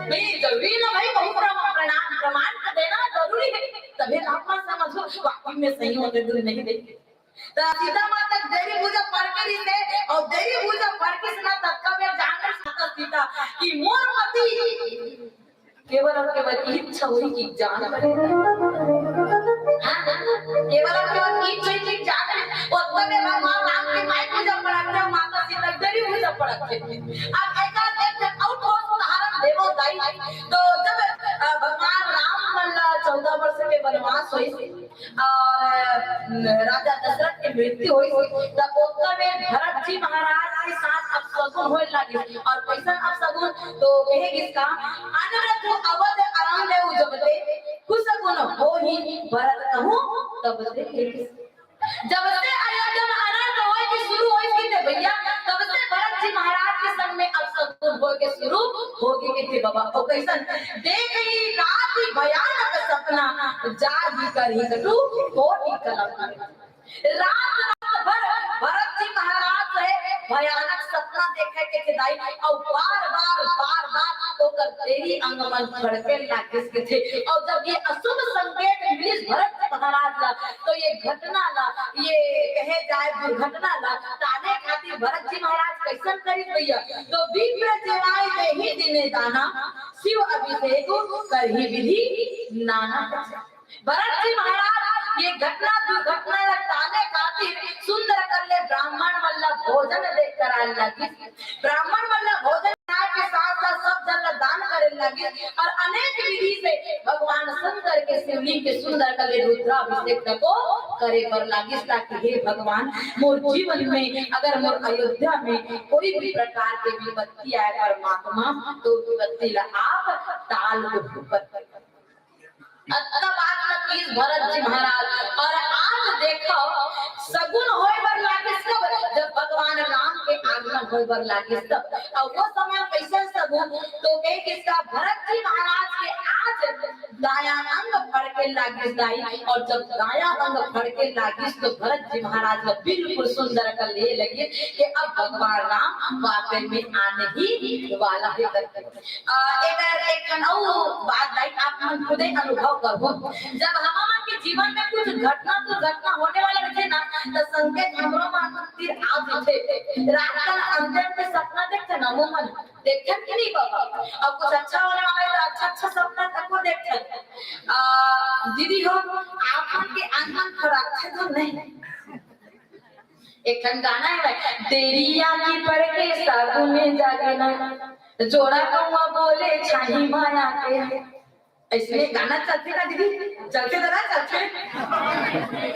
नहीं, जरूरी ना भाई, बहुत प्रमाण, प्रमाण, प्रमाण तो देना जरूरी है, तभी तो आप समझो वाकई में सही होते दूर नहीं देंगे। तो सीता माता देरी भुजा फड़के रहिथे और देरी भुजा फड़के से ना तत्का में जान सकता सीता कि मोर पति केवल और केवल इच्छा हुई कि जान पड़े। हाँ, केवल और केवल इच्छा हुई कि जान पड़े। और तब में भगवान राम के माई पूजा पड़त है, माता सीता देरी पूजा पड़त है। अब ऐसा एक और ठोस उदाहरण देवो दाई, तो जब, अ, भगवान राम मन ला चौदह वर्ष के वनवास होइस और, अ, राजा दशरथ के मृत्यु होइस, तब ओतका में भरत जी महाराज के साथ अपशगुन होए लागिस। और कैसन अपशगुन? तो कहे गिस का, "अनरथ अवध अरंग ले उजबते, कुसगुन होही भरत कहूँ तब से।" जब से अयोध्या में अनर्थ होए के शुरू होइस किथे भैया, तब से भरत जी महाराज के संग में अपशगुन होए के शुरू होगे किथे बाबा। तो कैसन? देखही राति भयानक सपना, जाहि करही कटु कोटि कलंक। रात, रात भर भरत जी महाराज से भयानक सपना देखे किथे दाई, और बार बार, बार बार ओकर देरी अंग मन फड़के लागिस किथे। और जब ये अशुभ संकेत मिलिस भरत महाराज ला, तो ये घटना ला, ये कहे जाए दुर्घटना ला टाले खातिर भरत जी महाराज कैसन करिस भैया? तो विप्र जेवाय देहि दिने दाना, शिव अभिषेक करही विधि नाना। भरत जी महाराज ये घटना दुर्घटना ला टाले खातिर सुंदर कर ले ब्राह्मण मन ला भोजन दे कराए लागिस। ब्राह्मण मन ला भोजन कराए के साथ साथ सब जन ला दान करे लागिस और अनेक विधि से भगवान शंकर के शिवलिंग के सुंदर कर ले रुद्राभिषेक तको करे बर लागिस, ताकि हे भगवान, मोर जीवन में अगर मोर अयोध्या में कोई भी प्रकार के विपत्ति आए परमात्मा, तो विपत्ति ला आप टाल दो। अतना बात न कीस भरत जी महाराज। और आज देखो, सगुन होए बर लागिस कब? जब भगवान राम के आगमन होए बर लागिस तब। और वो समय कैसन सगुन? तो कहे किसका, भरत जी महाराज के आज दाया अंग फड़के लागिस दाई। और जब दाया अंग फड़के लागिस तो भरत जी महाराज ला बिल्कुल सुंदर कर ले लगिस कि अब भगवान राम वाकई में आने ही वाला है करके। अ, एकर एक ठन अउ बात दाई, आप मन खुदे अनुभव करहू। जब हमर मन के जीवन में कुछ घटना दुर्घटना होने वाला रहिथे ना, त संकेत हमरो मन तीर आ जथे। रात कन अंधेर में सपना देखथे ना, वो मन देखथन कि नहीं बाबा? अब कुछ अच्छा होने वाला है तो अच्छा अच्छा सपना तको देखथन। अ, दीदी हो, आप मन के आंगन खराब थे तो नहीं? एक ठन गाना है भाई, "देरिया की पर के साधु में जागे ना, जोड़ा कौआ बोले छाही माया के।" ऐसने गाना चलथे ना दीदी? चलथे तो ना चलथे?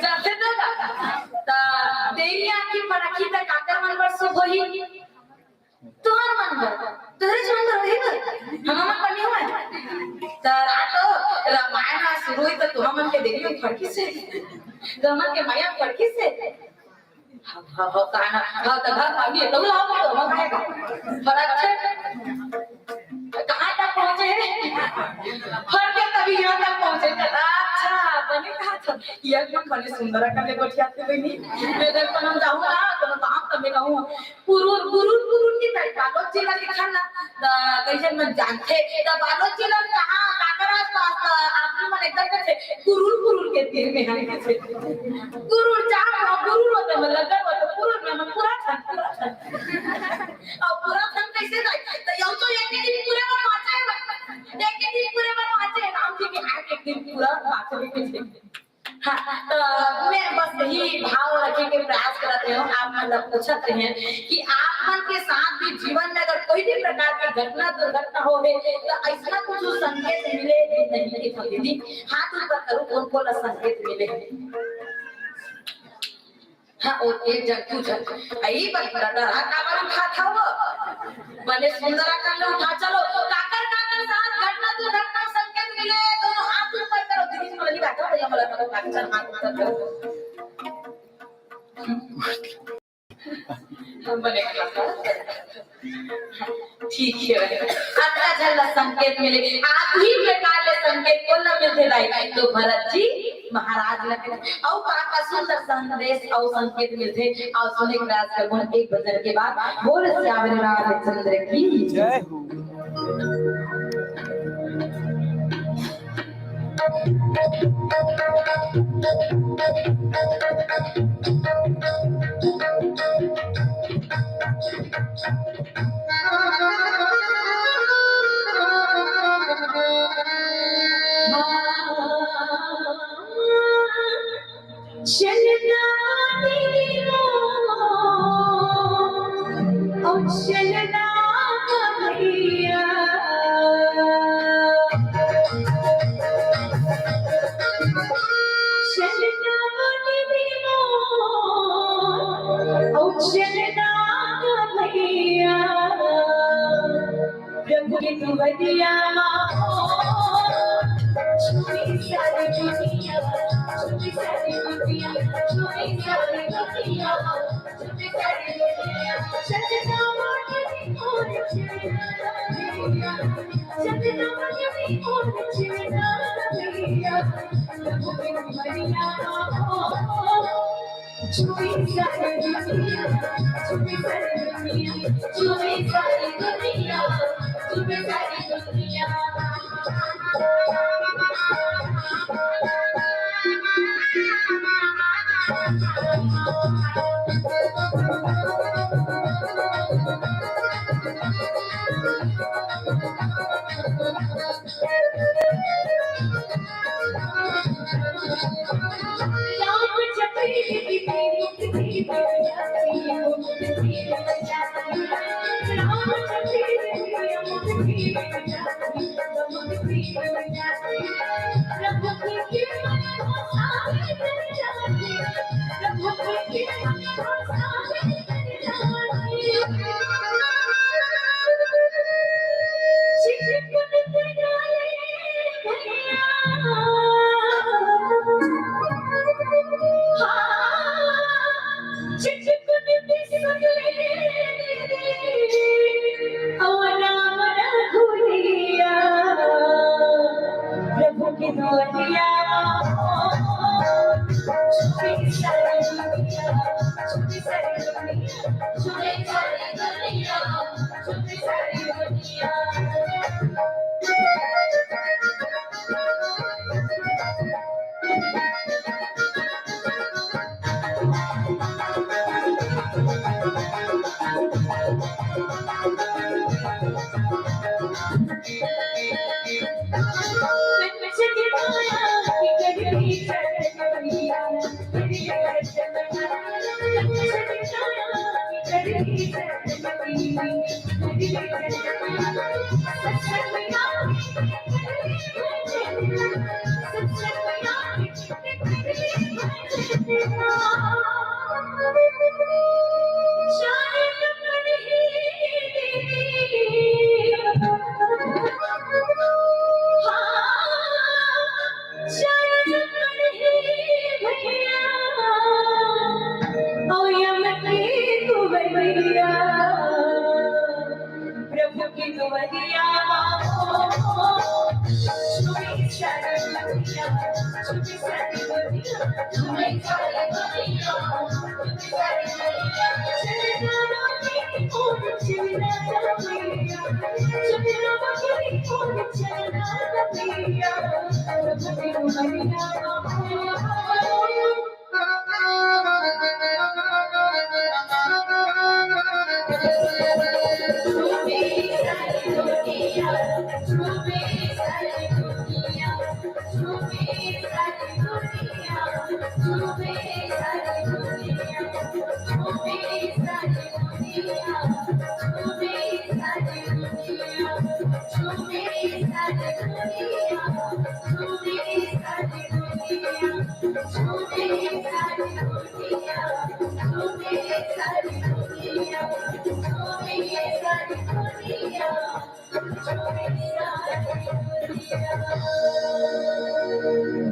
चलथे तो ना? त देरिया की परखी त काकर मन बर शुभ होही? तुहर मन बर। तुहरे मन बर होही ना? हमर मन बर नहीं होय। त रात हो, रामायण ह शुरू होही त तुहर मन के देरिया फड़की से। तुहर मन के मया फड़की से। हाँ, हाँ, हाँ, कहा ना, हाँ, तो घर पानी है, तो लाओ, तो हम खाएगा। फरक है। कहाँ तक पहुँचे हैं? फर के तभी यहाँ तक पहुँचे। अच्छा, बने कहा था, ये भी बने सुंदर कर ले गोठिया थे बनी। मैं जब हम जाऊँ ना, तो मैं काम तब मैं कहूँ, गुरुर, गुरुर, गुरुर की तरह बालोद जिला लिखा ना, त कइसे मन जानथे, त बालोद जिला में कहाँ, काकर आसपास, त आदमी मन एकदम कथे, गुरुर, गुरुर के तीर में हन कथे। गुरुर चाप, गुरुर होते, मतलब, होते, गुरुर में हम पूरा छन, पूरा छन। अब पूरा छन कइसे जाए? त यहू तो एक ही दिन पूरे बर बाँचे हे, एक ही दिन पूरे बर बाँचे हे, राम जी के आए एक दिन पूरा बाँचे हे। हाँ, त मैं बस यही भाव रखे के प्रयास करत रहे हूँ, आप मन ला पूछत रहे हैं कि आप मन के साथ भी जीवन में अगर कोई भी प्रकार के घटना दुर्घटना होहे, त अइसना कुछ संकेत मिले कि नहीं कि दीदी, हाथ ऊपर करो, कौन कौन ला संकेत मिले? हाँ, और एक जन, दू जन। अई बन, डरा काबर उठात हव? बने सुंदर अकन ले उठा, चलो। काकर, काकर साथ घटना दुर्घटना संकेत मिले, दोनों हाथ ऊपर करो। दीदी, थोड़ा नहीं बैठो, भैया, बोला करो, काकर हाथ ऊपर करो। बने काकर। ठीक है, अतका झन ला संकेत मिले। आप ही प्रकार ले संकेत कोन ला मिलथे दाई? तो भरत जी महाराज ला मिले। अउ का का सुंदर संदेश अउ संकेत मिलथे। अउ सुने के प्रयास करबो एक भजन के बाद। बोल सियावर रामचंद्र की जय हो। चलना तेरी ओ चलना भैया, चलना तेरी ओ चलना भैया। प्रभु के दुवरिया मा हो, झूमी सारी दुनिया, झूमी सारी दुनिया, झूमी सारी दुनिया, झूमी सारी दुनिया। सजना वाली और जीना भैया, सजना वाली और जीना भैया। प्रभु के दुवरिया मा हो, प्रभु की दुनिया, छुपी सारी दुनिया, छुपी सारी दुनिया, छुपी सारी दुनिया, छुपी सारी दुनिया।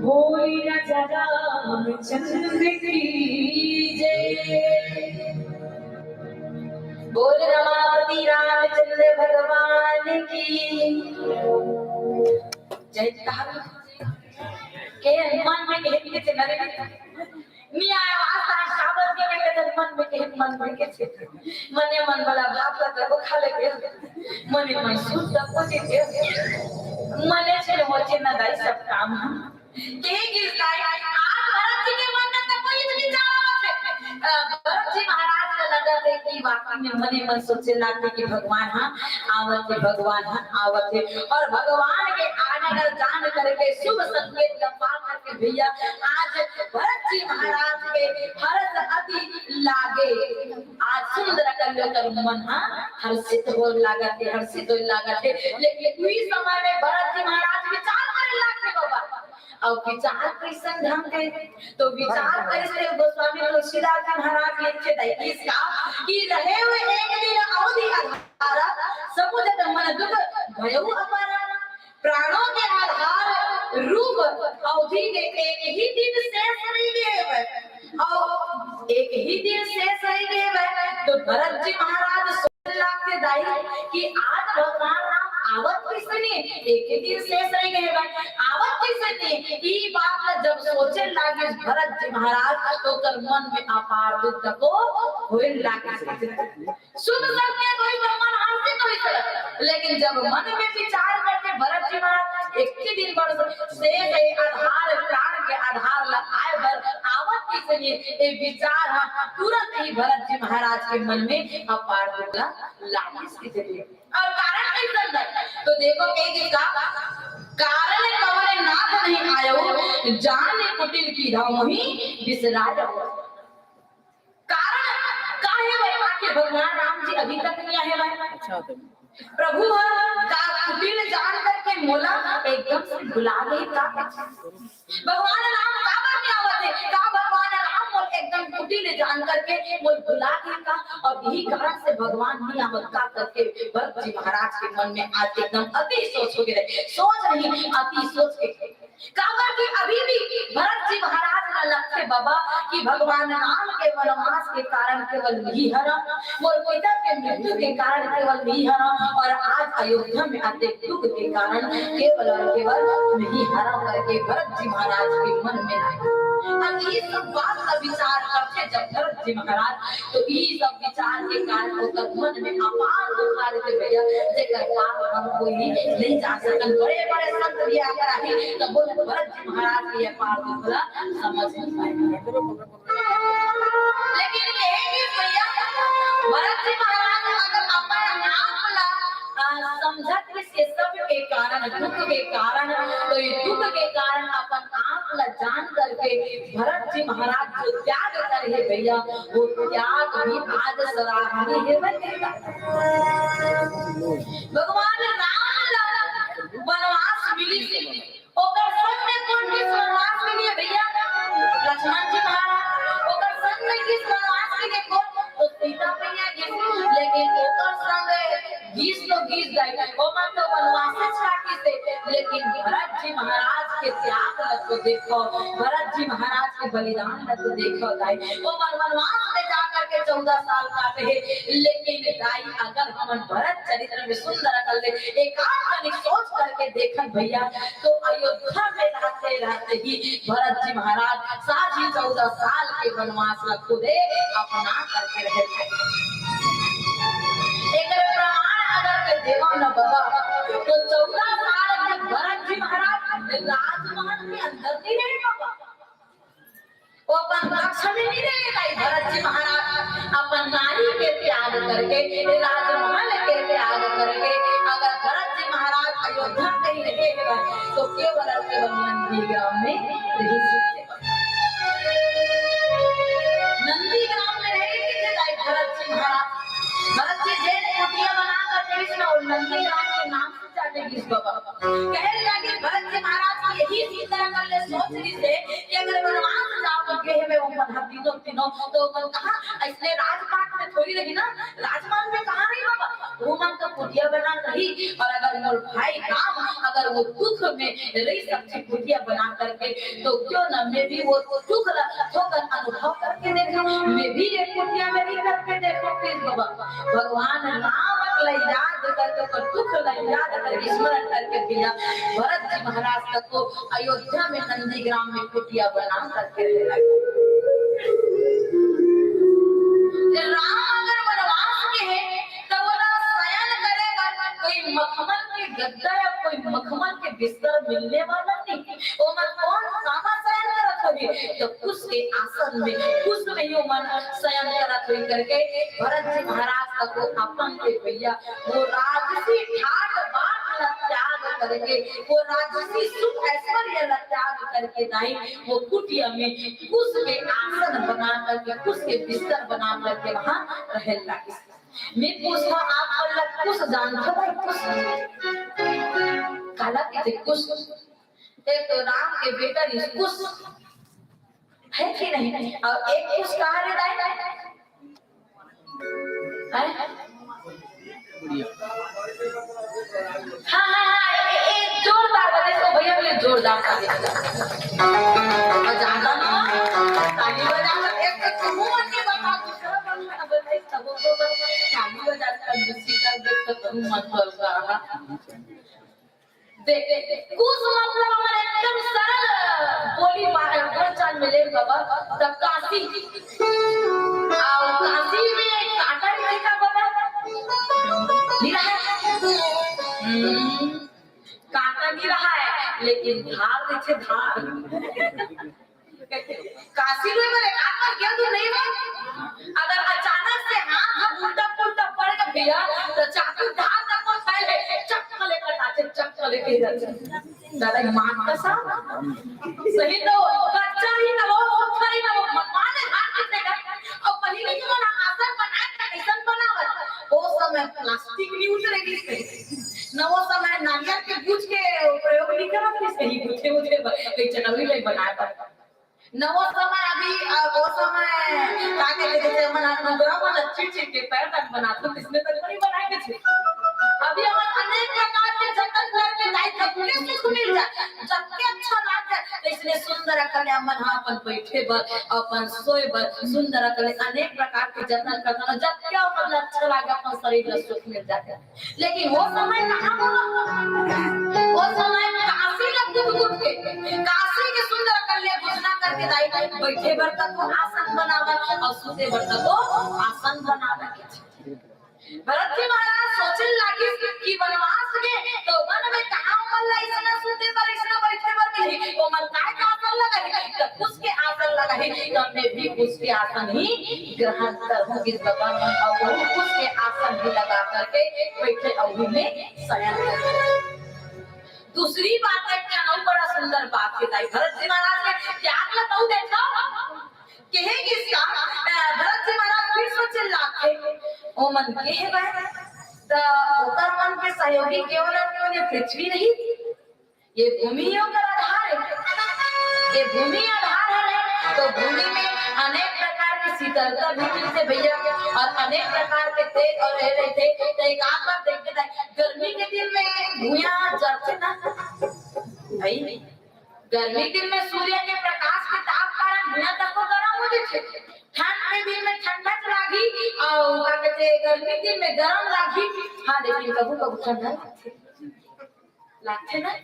बोल राजा रामचंद्र की जय। बोल रमापति रामचंद्र भगवान की जय। के मन में के के नरे निया वास्ता शाबत के के मन में के मन में के मने मन वाला भात ला तो खा ले के मने मन सुन तक को दे दे मने से होचे ना दाई सब काम। के गिरता है आज भरत जी के मन में तो कोई इतनी चाह आवत है। अ, भरत जी महाराज का लगा थे कि वाकई में मने मन सोचे लागते कि भगवान हाँ आवत है, भगवान हाँ आवत है। और भगवान के आने का जान करके शुभ संकेत का पार करके भैया आज भरत जी महाराज के हर्ष अति लागे। आज सुंदर कल्योकर मन हाँ हर्षित हो लागत है, हर्षित हो लागत है। लेकिन उही समय में भरत जी महाराज विचार करे लागते बाबा। अब विचार कैसन ढंग के, तो विचार कैसे गोस्वामी तुलसीदास जी महाराज लिखते थे इसका कि रहे हुए एक दिन अवधि आधारा, समुझत मन दुख भयउ अपारा। प्राणों के आधार रूप अवधि के एक ही दिन शेष रह गए हुए, और एक ही दिन शेष रह गए हुए, तो भरत जी महाराज सोच लागते दाई कि आज भगवान राम आवत किसने, एक ही दिन शेष रह गए हुए, आवत किसने, ई बात ला जब सोचे लागे भरत जी महाराज, तो ओकर मन में अपार दुख को होए लागे। शुभ संकेत होई तो मन हर्षित होई सर, लेकिन जब मन में विचार करके भरत जी महाराज एक ही दिन भर से गए आधार, प्राण के आधार ला आए बर आवत किसने, ये विचार हा तुरंत ही भरत जी महाराज के मन में अपार दुख ला लागिस किसने। और कारण कैसन है? तो देखो के इसका कारण कवन नाथ नहीं आयो, जान कुटिल कीधउ मोहि बिसरायो। कारण का हे भाई, आखिर भगवान राम जी अभी तक नहीं आए भाई। अच्छा, तो प्रभु ह का कुटिल जान करके मोला एकदम से भुला गए का? भगवान राम काबर नहीं आवत हे? का भगवान राम मोला एकदम कुटिल जान करके मोला भुला गए का? और यही कारण से भगवान नहीं आवत का करके भरत जी महाराज के मन में आज एकदम अति सोच हो गए, सोच नहीं अति सोच के काबर कि अभी भी भरत जी महाराज ला लगथे बाबा कि भगवान राम के वनवास के कारण केवल मिही हरँव, मोर पिता के मृत्यु के कारण केवल मिही हरँव, और आज अयोध्या में आते दुख के कारण केवल और केवल मिही हरँव करके भरत जी महाराज के मन में आए। और ये सब बात का विचार करथे जब भरत जी महाराज, तो ये सब विचार के कारण ओकर मन में अपार दुख आ रहिथे भैया, जेकर पार हम कोई नहीं जा सकन। बड़े बड़े संत भी आकर आही, तब वो भरत जी महाराज के ये अपार दुख ला समझ नहीं पाए। लेकिन कहे कि भैया, भरत जी महाराज अगर अपन आप ला, आ, समझत के सब के कारण, दुख के कारण, तो ये दुख के कारण अपन आप ला जान करके भरत जी महाराज जो त्याग करे हे भैया, वो त्याग भी आज सराहनीय हे भैया। भगवान राम ला वनवास मिलिस हे, ओकर संग में कोन गिस वनवास के लिए भैया? लक्ष्मण जी महाराज। ओकर संग में गिस वनवास के लिए कोन? तो सीता मैया गिस, लेकिन ओकर संग गिस तो गिस जाए, ओमन तो वनवास से छाटी से, लेकिन भरत जी महाराज के त्याग तो देखो, भरत जी महाराज के बलिदान ला तो देखो दाई, वो मन वनवास में जा करके चौदह साल काटे हे, लेकिन दाई अगर हमन भरत चरित्र में सुंदर अकल ले एकाध कनिक सोच करके देखन भैया, तो अयोध्या में रहते रहते ही भरत जी महाराज साढ़े चौदह साल के वनवास ला खुदे अपना करके रहे। एकर प्रमाण अगर के देवा न बबा, तो चौदह साल के भरत जी महाराज राजमहल के अंदर नहीं रहे बबा। वो अपन कक्ष में नहीं रहे भाई। भरत जी महाराज अपन नारी के त्याग करके, राजमहल के त्याग करके, अगर भरत जी महाराज अयोध्या में ही रहे हैं, तो केवल और केवल नंदीग्राम में रह सकते। नंदीग्राम में रहे के थे भाई भरत जी महाराज। भरत जी जेन कुटिया बना कर कृष्ण और नंदीग्राम के नाम से जाने इस बाबा। कहे लगे भरत जी महाराज की यही चिंता कर ले, सोच रही से कि अगर वनवास जाओ तो गृह में वो मन तीनों तीनों तो मन कहा इसने राजपाट में थोड़ी रही ना, राजमान में कहाँ रही बाबा? वो मन तो कुटिया बना रही। और अगर मोर भाई राम अगर वो दुख में रही सच्ची कुटिया बना करके, तो क्यों ना मैं भी वो दुख ला थोकन अनुभव करके देखा, मैं भी एक कुटिया में रही करके देखो। फिर बाबा भगवान राम ला याद करके, ओकर दुख ला याद करके, स्मरण करके भैया भरत जी महाराज तक को अयोध्या में नंदीग्राम में कुटिया बना करके रहे लगे। राम अगर वनवास के है, तो ओला शयन करे बर कोई मखमल के गद्दा या कोई मखमल के बिस्तर मिलने वाला नहीं। ओमन कौन कामा शयन करत होही? तो कुश के आसन में, कुश में ही ओमन शयन करत होही करके भरत जी महाराज तक को अपन के भैया वो राजसी ठाट बाट ला त्याग करके, वो राजसी सुख ऐश्वर्य ला त्याग करके दाई वो कुटिया में कुश के आसन बना करके, कुश के बिस्तर बना करके वहां रहे लगिस। मैं पूछता, आप मन ला कुश जानत हो भाई? कुश काला कहिथे? कुश एक तो राम के बेटा रिस कुश है कि नहीं? और एक कुश कहाँ रे दाई? हैं? हाँ, हाँ, हाँ, ए, ए, जोरदार बने, तो भैया बोले जोरदार ताली बजा। बजाना ना, ताली बजाना, एक तो तुम मन के बता, दूसरा मन के बता, सब को बस ताली बजा कर दूसरी का देख तो तुम मत बोल रहा। देख, कुश मतलब हमर एकदम सरल बोली बाहर बोलचाल में ले बाबा, त काशी। आओ काशी में कांटा नहीं देखा बाबा? नहीं रहा है? हम्म, कांटा नहीं रहा है, लेकिन धार देखे धार। काशी में मेरे हाथ पर क्या तू नहीं बा? अगर अचानक से हाथ हम उल्टा पुल्टा पड़ गया भैया, तो चाकू धार तक को खाए ले, चक्क लेकर आते, चक्क लेके जाते। दादा, ये माँ कसम। सही तो, कच्चा ही ना हो, पत्थर ही ना हो, म-, माँ ने हाथ कितने का, और पहले के जमाना आसन बनाए था, कैसन बनावत? वो समय प्लास्टिक नहीं उतरेगी से। न वो समय नारियल के गुज के प्रयोग नहीं करत रहिस, कहीं गुथे उथे बर, कहीं चटौरी ले बनाए बर। न वो समय अभी, अ, वो समय का कहते जैसे मन नुगरा मन अच्छी चीज के पैर तक बना तो किसने तक नहीं बनाए के थे। अभी हम अनेक प्रकार के जतन करके जाए, सबके सुख मिल जाए, सबके अच्छा लाग जाए, तो इसने सुंदर अकल मन हाँ अपन बैठे बर, अपन सोए बर, सुंदर अकल अनेक प्रकार के जतन करता, जब क्या मतलब अच्छा लागे अपन शरीर में सुख मिल जाए। लेकिन वो समय कहाँ बोला? वो समय काशी ला कूद कूद के, काशी के सुंदर कल्याण घोषणा करके दाई बैठे बर तक वो आसन बनावत और सुते बर तक वो आसन बनावत। भरत जी महाराज सोचे लागिस कि वनवास के तो वन में कहाँ मन ला इसना सुते बर, इसना बैठे बर मिली, वो मन काय का आसन लगाही, तो कुश के आसन लगाही, तो मैं भी कुश के आसन ही ग्रहण करूंगी बाबा, और वही कुश के आसन भी लगा करके बैठे और उन्हें शयन करके। दूसरी बात है कि अनउ बड़ा सुंदर बात बताई, भरत जी महाराज के त्याग ला तउ देखा, कहे कि इसका, अ, भरत जी महाराज फिर सोचे लागे, ओ मन के हे भाई, त ओकर मन के सहयोगी केवल केवल ये पृथ्वी नहीं, ये भूमि ही ओकर आधार है। ये भूमि आधार है, तो भूमि में अनेक प्रकार की शीतलता भी मिलते भैया, और अनेक प्रकार के तेज और ये रहते। तो एक आध बार देखते थे, गर्मी के दिन में भूया जलते ना भाई, गर्मी दिन में सूर्य के प्रकाश के ताप कारण भुइयां तको गरम हो जथे, ठंड के दिन में ठंडा लागही, अउ का कहथे, गर्मी दिन में गरम लागही। हाँ, लेकिन कभू कभू ठंडा लागथे, लागथे ना?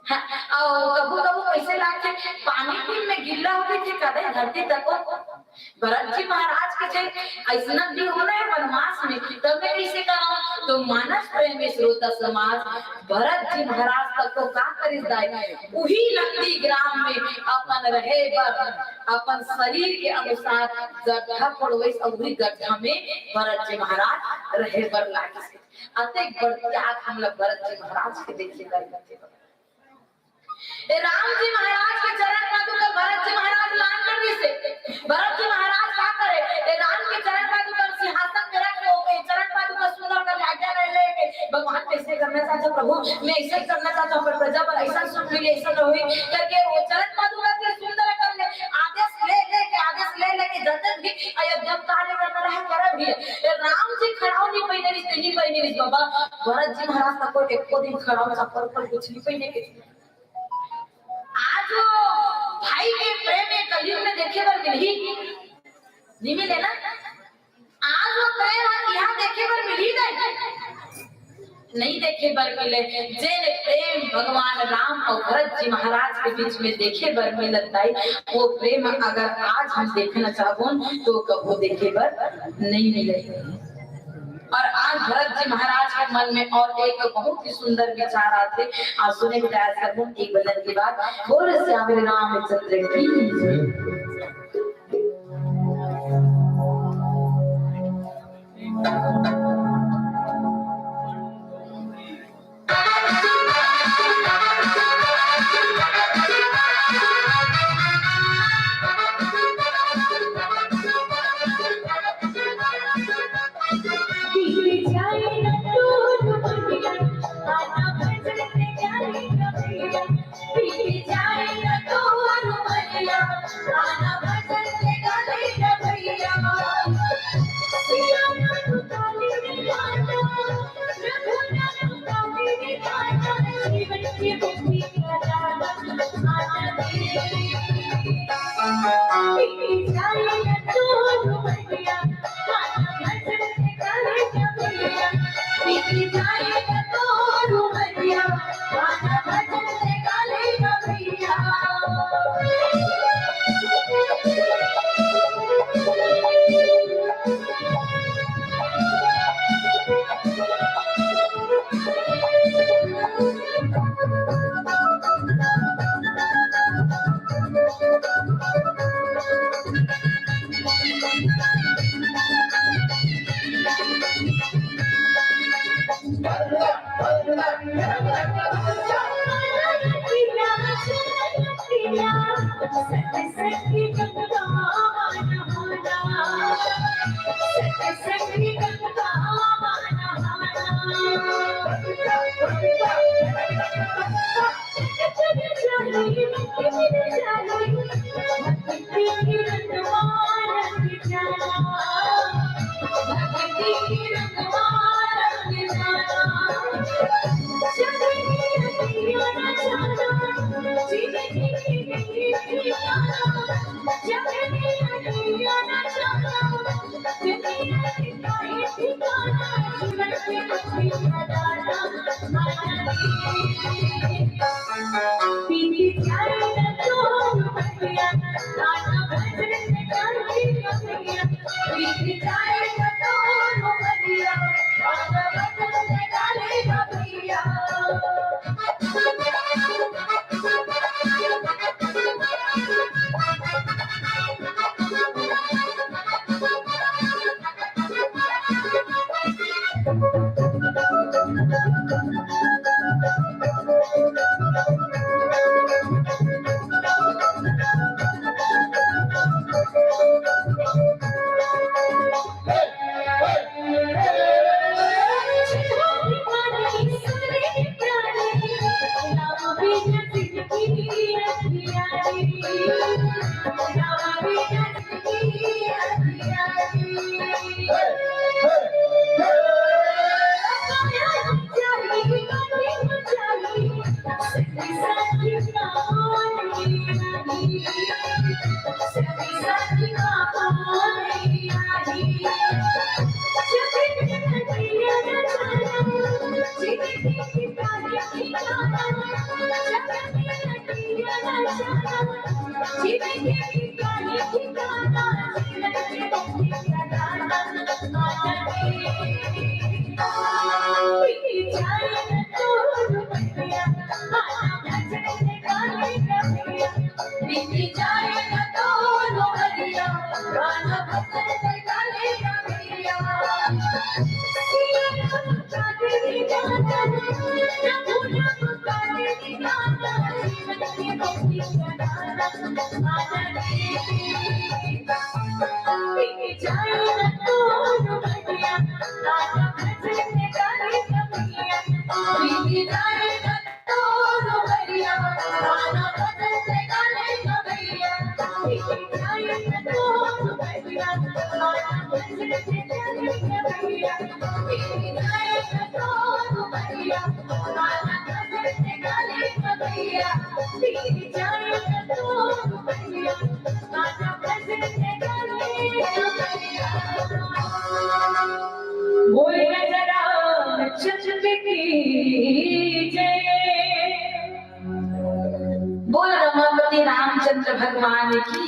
हाँ, अउ कभू कभू कइसे लागथे, पानी दिन में गिल्ला हो जथे, कदे धरती तको। भरत जी महाराज कथे, अइसना भी होना है वनवास में, तब मैं कइसे करंव? तो मानस प्रेम स्रोत समाज, भरत जी महाराज तको का करिस दाई, उही नंदीग्राम में अपन रहे बर, अपन शरीर के अनुसार गड्ढा खोदवाइस, अउ उही गड्ढा में भरत जी महाराज रहे बर लागिस। अतेक बड़ त्याग हमला भरत जी महाराज के देखे बर मिलथे। ए राम जी महाराज के चरण पादुका भरत जी महाराज लान कर दिसे। भरत जी महाराज का करे? ए राम के चरण पादुका सिंहासन में रख के, ओके चरण पादुका सुंदर कर आज्ञा ले लेके, भगवान कइसे करना चाहत हव प्रभु, मैं अइसे करना चाहत हव, पर प्रजा बर अइसन सुख मिले, अइसन होही करके वो चरण पादुका के सुंदर कर ले, आदेश ले लेके, आदेश ले लेके जतन भी अयोध्या में कार्य करना रहे, करे भी। ए राम जी खड़ा नहीं पहिने रिस, नहीं पहिने रिस बाबा, भरत जी महाराज तको एको दिन खड़ा हो चप्पल पर कुछ नहीं पहिने के। आज वो भाई के प्रेम ए कलयुग में देखे बर मिलही, नहीं मिले ना। आज वो प्रेम ह इहाँ देखे बर मिलही नहीं, नहीं देखे बर मिले। जेन प्रेम भगवान राम अउ भरत जी महाराज के बीच में देखे बर मिलत दाई, वो प्रेम अगर आज हम देखना चाहबोन तो कभू देखे बर नहीं मिले। अउ आज भरत जी महाराज के मन में अउ एक बहुत ही सुंदर विचार आथे, अउ सुने के प्रयास करबो एक भजन के बाद। बोल सियावर रामचंद्र की जय। बोल राजा रामचंद्र की जय। बोल रमापति रामचंद्र भगवान की।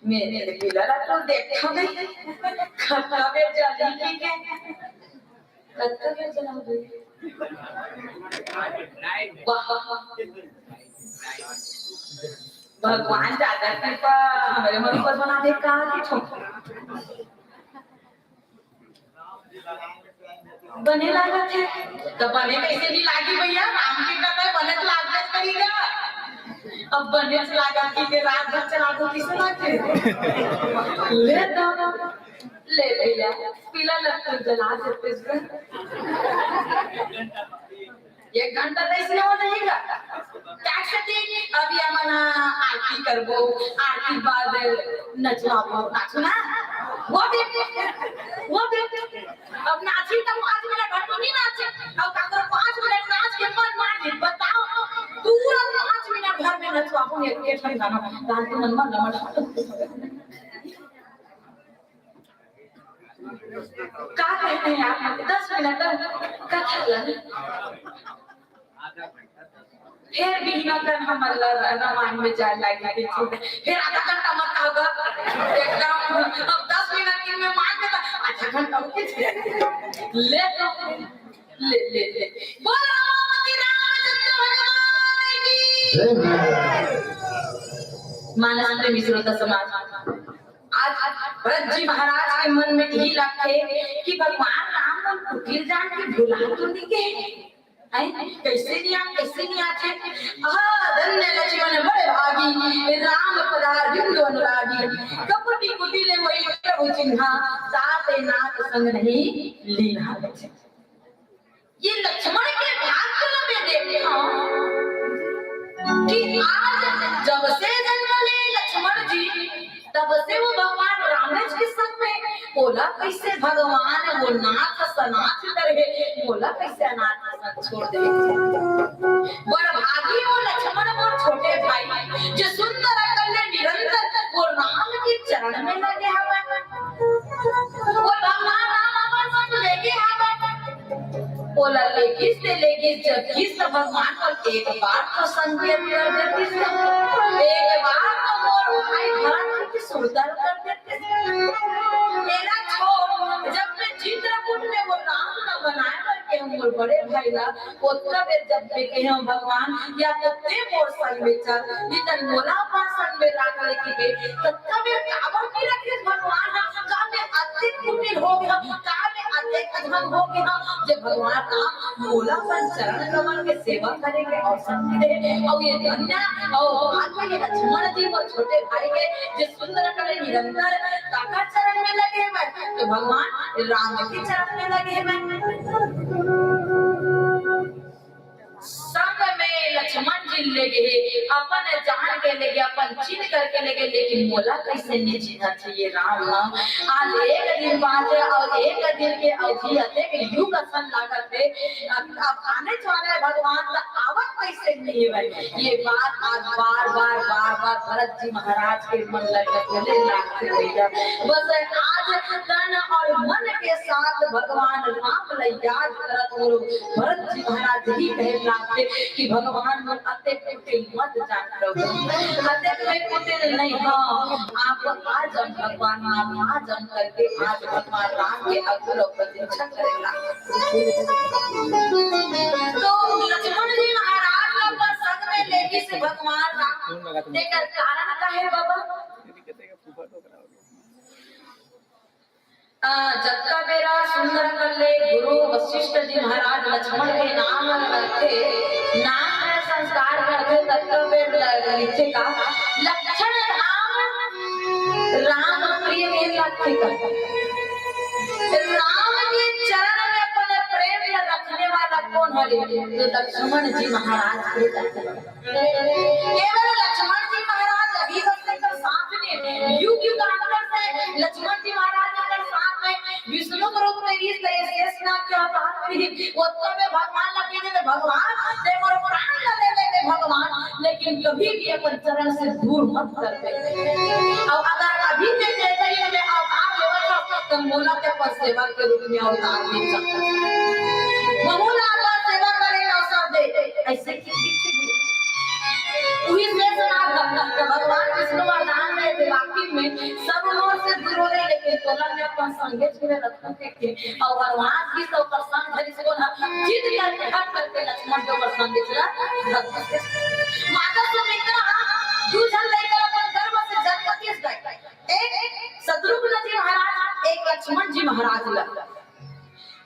मेरे पिला ला तो देखा नहीं, खत्ता बेर जली की के, खत्ता बेर जला दे। वाह, भगवान ज्यादा कृपा हमरे मन पर बना दे का कि छोड़। बने लागत हे। त बने कइसे नइ लागी भइया? राम के कथा बने त लागबे करिगा। अब बने त लागत हे कि रात भर चला दो, कइसे लागथे? ले तो, ले भइया, पिला ला तो जला देते। एक घंटा त अइसने हो जाही गा। का सेती अभी हमन आरती करबो, आरती बाद नचवाबो, नाचो ना। वो भी, वो भी। अब नाची त पाँच मिनट भर तो नइ नाचे। अब काकरो पाँच मिनट नाच के मन मार दे, बताओ। पूरा पाँच मिनट भर में नचवाबो एक, एक ठन गाना। डाल के मन, मन, मन। का कहते हैं आप? दस मिनट कथा ला। फेर बिहना कन हमन ला रामायण में जाए लागे के छूट। फेर आधा घंटा मत कहबा। एकदम अब दस मिनट दिन में मार देता, आधा घंटा में कुछ ले तो, ले, ले, ले। बोल रमापति रामचंद्र भगवान की। मानस प्रेमी श्रोता समाज, आज भरत जी महाराज के मन में यही लगथे कि भगवान राम मन कुटिल जान के भुला तो नइ गे। हैं? कइसे नइ आ, कइसे नइ आथे? आहा, धन्य लक्ष्मण बड़ भागी, राम पधारिउ अनुरागी। कपटी कुटिल मोहि प्रभु चिन्हा, ताते नाथ संग नहीं लीन्हा। ये लक्ष्मण के भाग्य ल मैं देखथंव कि आज जब से जन्म ले लक्ष्मण जी, तब से वो भगवान रामेच के संग में। ओला कइसे भगवान वो नाथ सनाथ करे, ओला कइसे अनाथ संग छोड़ दे? बड़ भागी वो लक्ष्मण, वो छोटे भाई, जो सुंदर अकल ले निरंतर वो राम के चरण में लगे हवय। वो भगवान राम अपन संग लेगे हवय। ओला लेगिस ते लेगिस, जब गिस त भगवान ओला एक बार तो संकेत कर देतिस, एक बार तो मोर भाई भरत के सुरता ल कर देतिस। मेरा छोड़, जब मैं चित्रकूट में वो राम ला बनाए बर के मोर बड़े भाई ला, ओतका बेर जब मैं कहे हंव भगवान, या तो ते मोर संग में चल, नइ त मोला अपन संग में राख ले कहिके, त तब ये काबर नइ रखिस भगवान ह? का मैं अतेक कुटिल हो गे हंव? का मैं अतेक अधम हो गे हंव जे भगवान राम मोला अपन चरण कमल के सेवा करे के अवसर नइ दे? अउ ये धन्य अउ भाग्य ये लक्ष्मण जी मोर छोटे भाई के, जे सुंदर अकल ले निरंतर काकर चरण में लगे हवय, त भगवान राम के चरण में लगे हवय। संग में लक्ष्मण लेगे हे, अपन जान के लेगे, अपन चिन्ह करके लेगे, लेकिन मोला कइसे नहीं चिन्हत हे ये राम ह। आज एक दिन बाँचे अउ एक दिन के अवधि अतेक युग असन लागत हे। अब, अब आने वाला हे भगवान त आवत कइसे नहीं हे भाई? ये बात आज बार-बार, बार-बार भरत जी महाराज के मन लग बोले लागथे भैया। बस आज तन और मन के साथ भगवान राम ल याद करत मोरो भरत जी महाराज ही कहे लागथे कि भगवान मोर अतेक कुटिल मत जान प्रभु, अतेक मैं कुटिल नहीं हूँ। आप आ जाओ भगवान, आप आ जाओ करके आज भगवान राम के अगुर और प्रतीक्षा करेला। तो लक्ष्मण जी महाराज का प्रसंग में लेके से भगवान राम, तेकर कारण का है बाबा? अ, जतका बेरा सुंदर कर ले गुरु वशिष्ठ जी महाराज लक्ष्मण के नाम रखे, नाम में संस्कार करथे, ततका बेर ल-, लिखे का लक्षण राम, राम प्रिय में लिखे का। राम के चरण में अपन प्रेम ल रखने वाला कौन हरे? तो लक्ष्मण जी महाराज के। केवल लक्ष्मण जी महाराज अभी तक एकर साथ में युग युगांतर से लक्ष्मण जी महाराज एकर साथ में विष्णु के रूप में रहिस, शेषनाग के अवतार में रहिस। ओतका में भगवान लगे थे, भगवान ते मोर प्राण ला ले लेबे भगवान, लेकिन कभी भी अपन चरण से दूर मत कर दे। और अगर अभी ते चैतन्य में अवतार लेवत हो, तो मोला के पर सेवा के रूप में अवतार दे सकते। महू ला अपन सेवा करे ला अवसर दे। ऐसे उही शेषनाग भगवान विष्णु वरदान में वाकई में सब लोग से दूर हो रहे, लेकिन तोला में अपन संगे छुड़े रखते थे। और भगवान की तो ओकर संग धरिस कोन ह, जिद करके हट करके लक्ष्मण के ओकर संगे छुड़ा रख दे। माता सुमित्रा दू झन लइका अपन गर्भ से जन्म दिस। एक शत्रुघ्न जी महाराज, एक लक्ष्मण जी महाराज ला।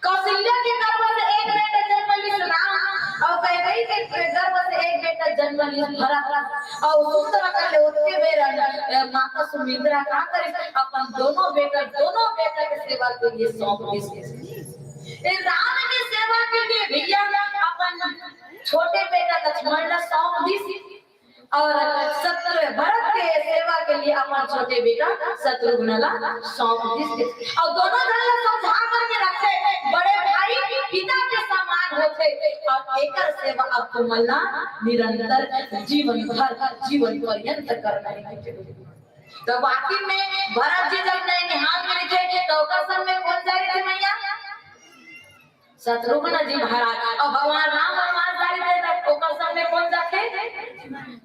कौशल्या के गर्भ से एक बेटा जन्म लिस राम, और कैकेयी के गर्भ से एक बेटा जन्म लिस भरत, और सुंदर कर ले ओतके बेर, अ, माता सुमित्रा का करिस, अपन दोनों बेटा, दोनों बेटा के सेवा के लिए सौंप दिस। ए, राम के सेवा के लिए भैया अपन छोटे बेटा लक्ष्मण ला सौंप दिस। और शत्रु भरत के सेवा के लिए अपन छोटे बेटा शत्रुघ्न ला सौंप दिस। और दोनों झन ला समझा करके रखे, बड़े भाई पिता के समान होथे, और एकर सेवा अब तुमन ला निरंतर जीवन भर, जीवन पर्यंत करना है। तो वाकई में भरत जी जब नैनिहाल में रहिथे, तो ओकर संग में कौन जा रहिथे मैया? शत्रुघ्न जी महाराज। और भगवान राम वनवास जा रहिथे, तब ओकर संग में कौन जाथे?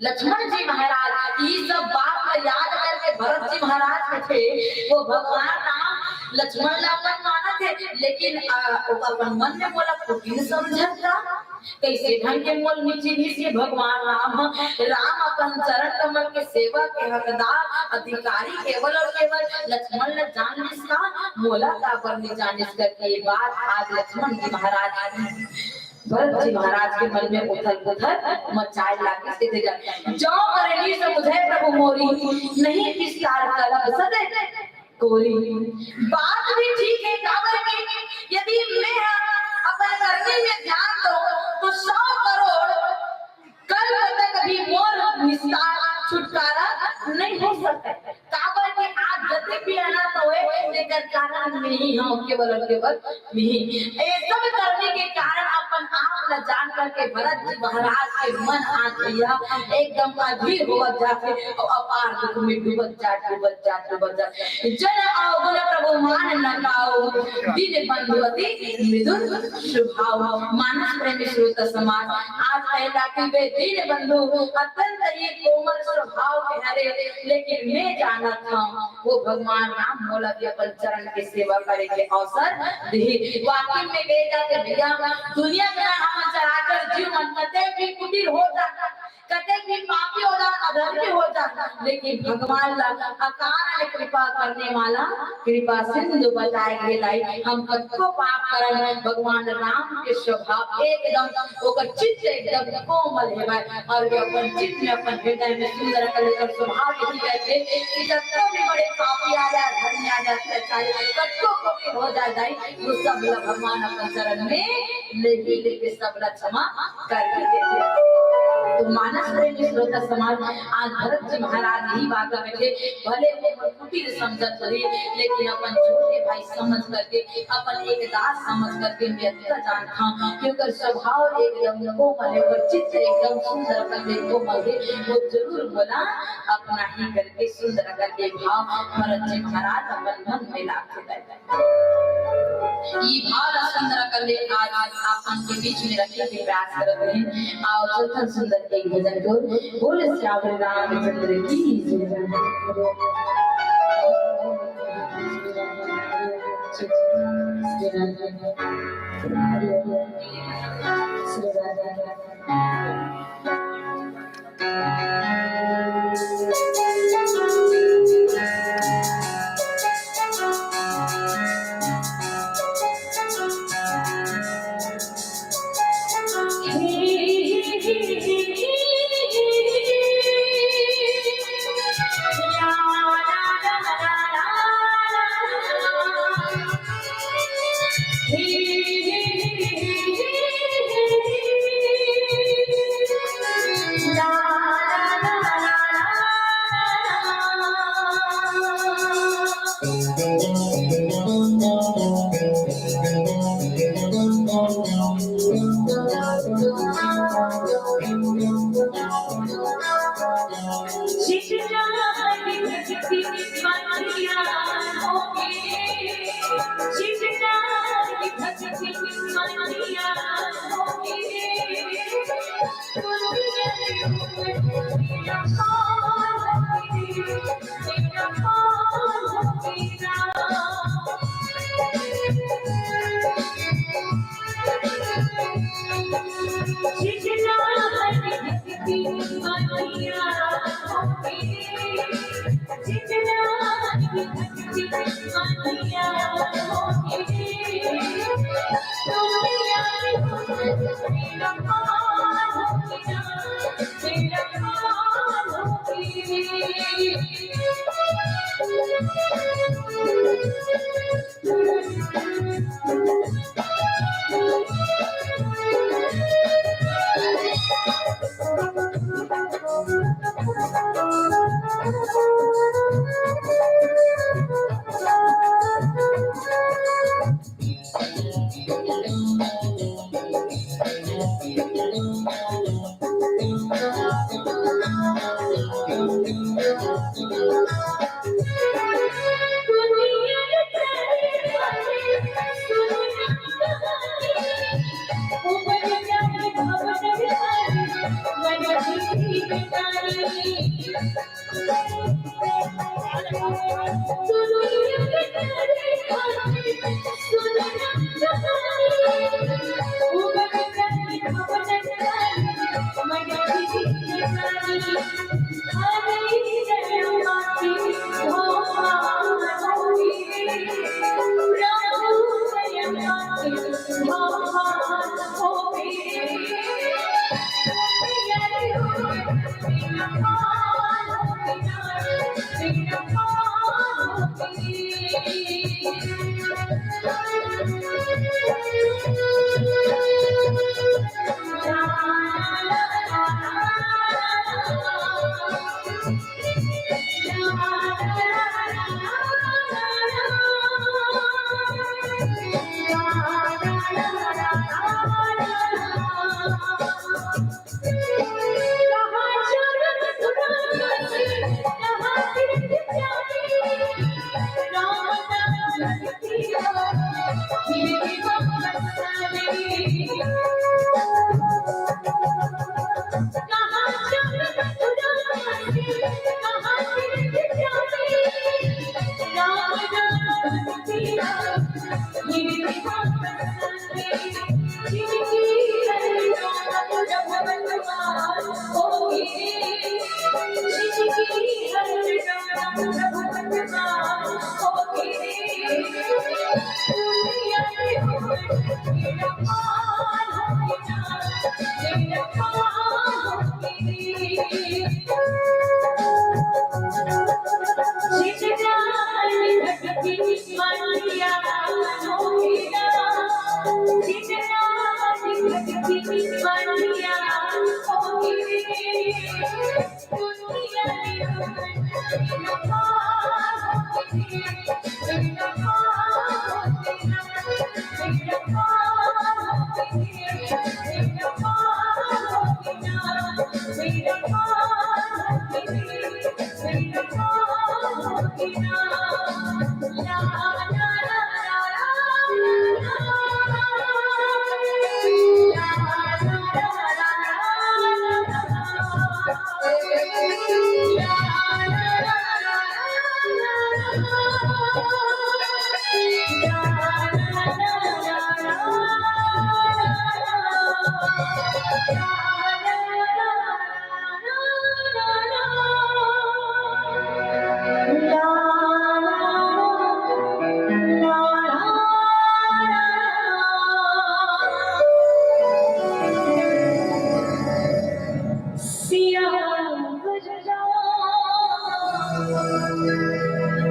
लक्ष्मण जी महाराज। ई सब बात ला याद करके भरत जी महाराज कथे, वो भगवान राम लक्ष्मण ला अपन मानत हे, लेकिन, अ, वो अपन मन में बोला, कुटिल समझत का? कैसे ढंग के मोल में चिन्हिस ये भगवान राम? राम अपन चरण कमल के सेवा के हकदार अधिकारी केवल और केवल लक्ष्मण ला जान लिस का, मोला काबर नहीं जानिस करके ये बात आज लक्ष्मण जी महाराज, भरत जी महाराज के मन में उथल पुथल मचाए लागिस। जो करनी समुझे प्रभु मोरी, नहीं विस्तार कलब सदे कोरी। बात भी ठीक है, काबर के यदि मैं ह अपन करनी में ध्यान दो तो सौ करोड़ कल्प तक भी मोर निस्तार छुटकारा नहीं हो सकता। काबर के आज जते भी अनर्थ होए, तेकर कारण मैं ही हूँ, केवल और केवल मैं ही। ये सब करने के कारण अपन आप ला जान करके भरत जी महाराज के मन आज भैया एकदम अधीर होवत जाथे और अपार दुख में डूबत जात, डूबत जात, डूबत जात। जन अवगुण प्रभु मान न काऊ, दीन बंधु अति मृदु स्वभाव। मानस प्रेमी श्रोता समाज, आज कहला कि वे दीन बंधु अत्यंत ही कोमल स्वभाव के हरे, लेकिन मैं जानत हूँ वो भगवान राम मोला भी अपन चरण के सेवा करे के अवसर दिही। वाकई में कहे जाथे भैया, दुनिया में हम चराचर जीव मन कते भी कुटिल हो जाता, कते भी पापी हो जाता, अधर्मी हो जाता, लेकिन भगवान ला अकारण कृपा करने वाला कृपा सिंधु बताए गे दाई। हम कतको पाप करन, भगवान राम के स्वभाव एकदम, ओकर चित्त एकदम कोमल हेवय, और वे अपन चित्त में, अपन हृदय में सुंदर कर लेकर स्वभाव यही कहते कि जतको भी बड़े पापी आ जाए, धर्मी आ जाए, अत्याचारी, कतको कोई हो जाए दाई, वो सब ला भगवान अपन चरण में ले ही लेके सब ला क्षमा कर ही देथे। तो मानस प्रेमी श्रोता समाज, आज भरत जी महाराज यही बात कथे, भले वो कुटिल समझत होही, लेकिन अपन छोटे भाई समझ करके, अपन एक दास समझ करके मैं अतका जानत हंव कि ओकर स्वभाव एकदम कोमल हे, ओकर चित्त एकदम सुंदर कर दे, कोमल हे, वो जरूर बोला अपना ही करके सुंदर करके भाव भरत जी महाराज अपन मन में लाके दे। ये भाव ला सुंदर कर ले, आज, आज आप मन के बीच में रखे के प्रयास करत हन। अउ चौथा सुंदर एक भजन को बोल सियावर रामचंद्र की जय।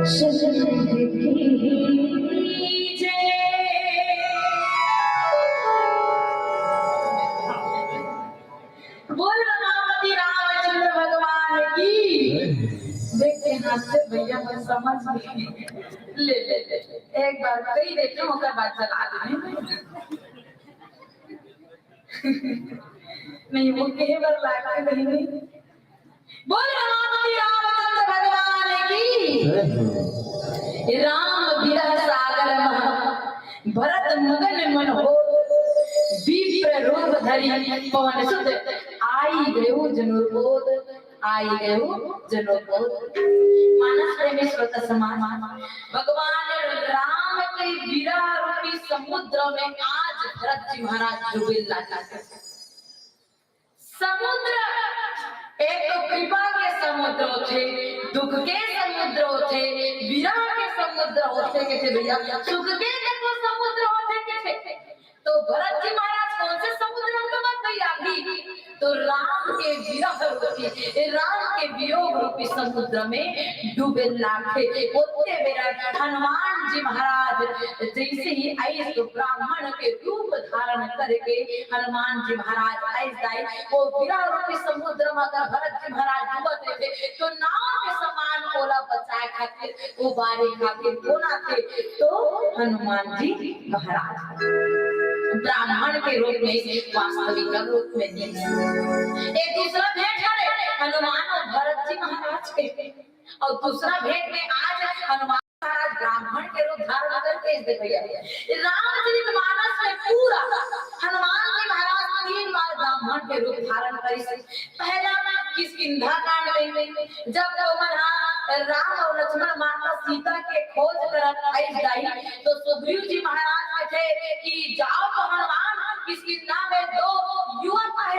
शंकर की जय। बोल रमापति रामचंद्र भगवान की। देख के हंसते भैया, मैं समझ गई। ले, ले, ले, ले। एक बार कही देते हूँ, ओकर बाद चला देंगे। नहीं, वो कहे बर लागते नहीं। बोल रमापति रामचंद्र भगवान की। राम विरह सागर महा भरत मगन मन होत, विप्र रूप धरि पवन सुत, आई गयो जनु बोध, आई गयो जनु बोध। मानस प्रेमी श्रोता समाज, भगवान राम के विरह रूपी समुद्र में आज भरत जी महाराज डूबे लगा। समुद्र, एक तो कृपा के समुद्र होथे, दुख के समुद्र होथे, विरह के समुद्र होथे, कथे भैया, सुख के देखो समुद्र होथे, कथे। तो भरत जी महाराज कौन से समुद्र में डूबत भैया अभी? तो राम के विरह रूपी, राम के वियोग रूपी समुद्र में डूबे लागे। ओतके बेरा हनुमान जी महाराज जैसे ही आइस तो ब्राह्मण के रूप धारण करके हनुमान जी महाराज आइस दाई, वो विरह रूपी समुद्र में अगर भरत जी महाराज डूबत रहिथे, तो नाव के समान ओला बचाए खातिर, उबारे खातिर कोन आथे? तो हनुमान जी महाराज ब्राह्मण के रूप में, वास्तविक रूप में नहीं। एक दूसरा भेंट हरे हनुमान और भरत जी महाराज के, और दूसरा भेंट में आज हनुमान महाराज ब्राह्मण के रूप धारण करके इस, देखो भैया, रामचरित मानस में पूरा हनुमान जी महाराज तीन बार ब्राह्मण के रूप धारण करिस। पहला किष्किंधा कांड में, जब ओमन हा राम और लक्ष्मण माता सीता के खोज करत आइस दाई, तो सुग्रीव जी महाराज कथे कि जाओ तो हनुमान, किष्किंधा में दो युवक आहे,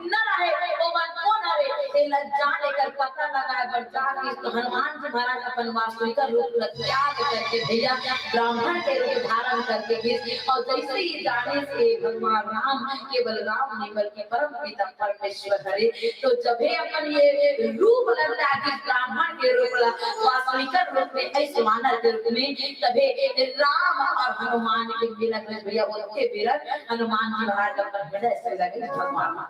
नर आहे, ओमन कोन हरे, एला जान एकर पता लगाए बर जागिस। तो हनुमान जी महाराज अपन वास्तविक रूप ला त्याग करके भैया ब्राह्मण के रूप धारण करके गिस, और जैसे ही जानिस कि भगवान राम केवल राम नहीं बल्कि परम पिता परमेश्वर हरे, तो जबे अपन ये रूप ला त्यागिस, ब्राह्मण के रूप ला, वास्तविक रूप में ऐसे वानर के रूप में, तबे राम और हनुमान के मिलन में भैया ओतके बेरा हनुमान जी महाराज अपन हृदय से लगे भगवान।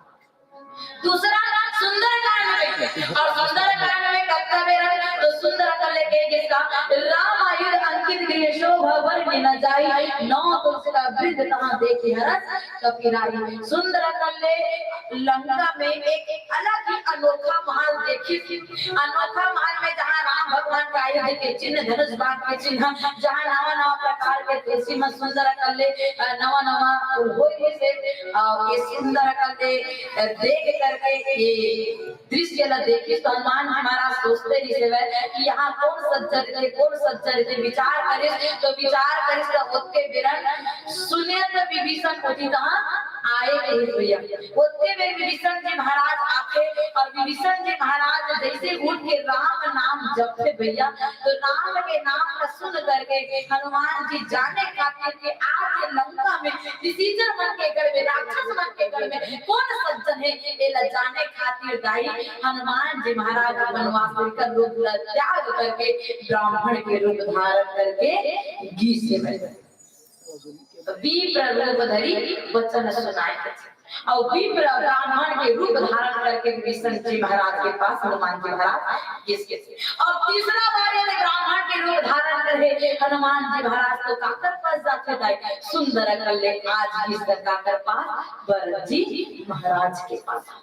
दूसरा सुंदरकांड में, और सुंदरकांड में कतका बेरा, तो सुंदर कल्ले के जिसका राम आयुध अंकित गृह शोभा वर्णि न जाई, नौ तुलसी का वृद्ध तहाँ देखि हरष कपि राई। सुंदर कल्ले लंका में एक अलग ही अनोखा महल देखिस। अनोखा महल में जहाँ राम भगवान के आयुध के चिन्ह, धनुष बाण के चिन्ह, जहाँ नवा नवा प्रकार के तुलसी में सुंदर कल्ले, अ, नवा नवा फूल होए से, अ, ये सुंदर कल्ले, अ, देख करके ये दृश्य ला देखिस तो हनुमान जी महाराज सोचते रहिस हवय कि यहाँ कोन सज्जन रहिथे, कोन सज्जन रहिथे, विचार करिस तो विचार करिस तो ओतके बेरन सुने तो विभीषण ओती तहाँ आए कहिस भैया। ओतके बेर विभीषण जी महाराज आथे और विभीषण जी महाराज जैसे उठ के राम नाम जपथे भैया, तो राम के नाम का सुन करके हनुमान जी जाने खातिर के आज ये लंका में निशाचर मन के गढ़ में, राक्षस मन के गढ़ में कोन सज्जन हे, एला जाने खातिर दाई हनुमान जी महाराज अपन वास्तविक रूप ला त्याग करके ब्राह्मण के रूप धारण करके गिस हे। विप्र रूप धरि वचन सुनाए। और विप्र ब्राह्मण के रूप धारण करके विभीषण जी महाराज के पास हनुमान जी महाराज गिस गिस। और तीसरा बार यदि ब्राह्मण के रूप धारण करे हनुमान जी महाराज तो काकर पास जाथे दाई? सुंदर कल्ले आज गिस काकर पास? भरत जी महाराज के पास।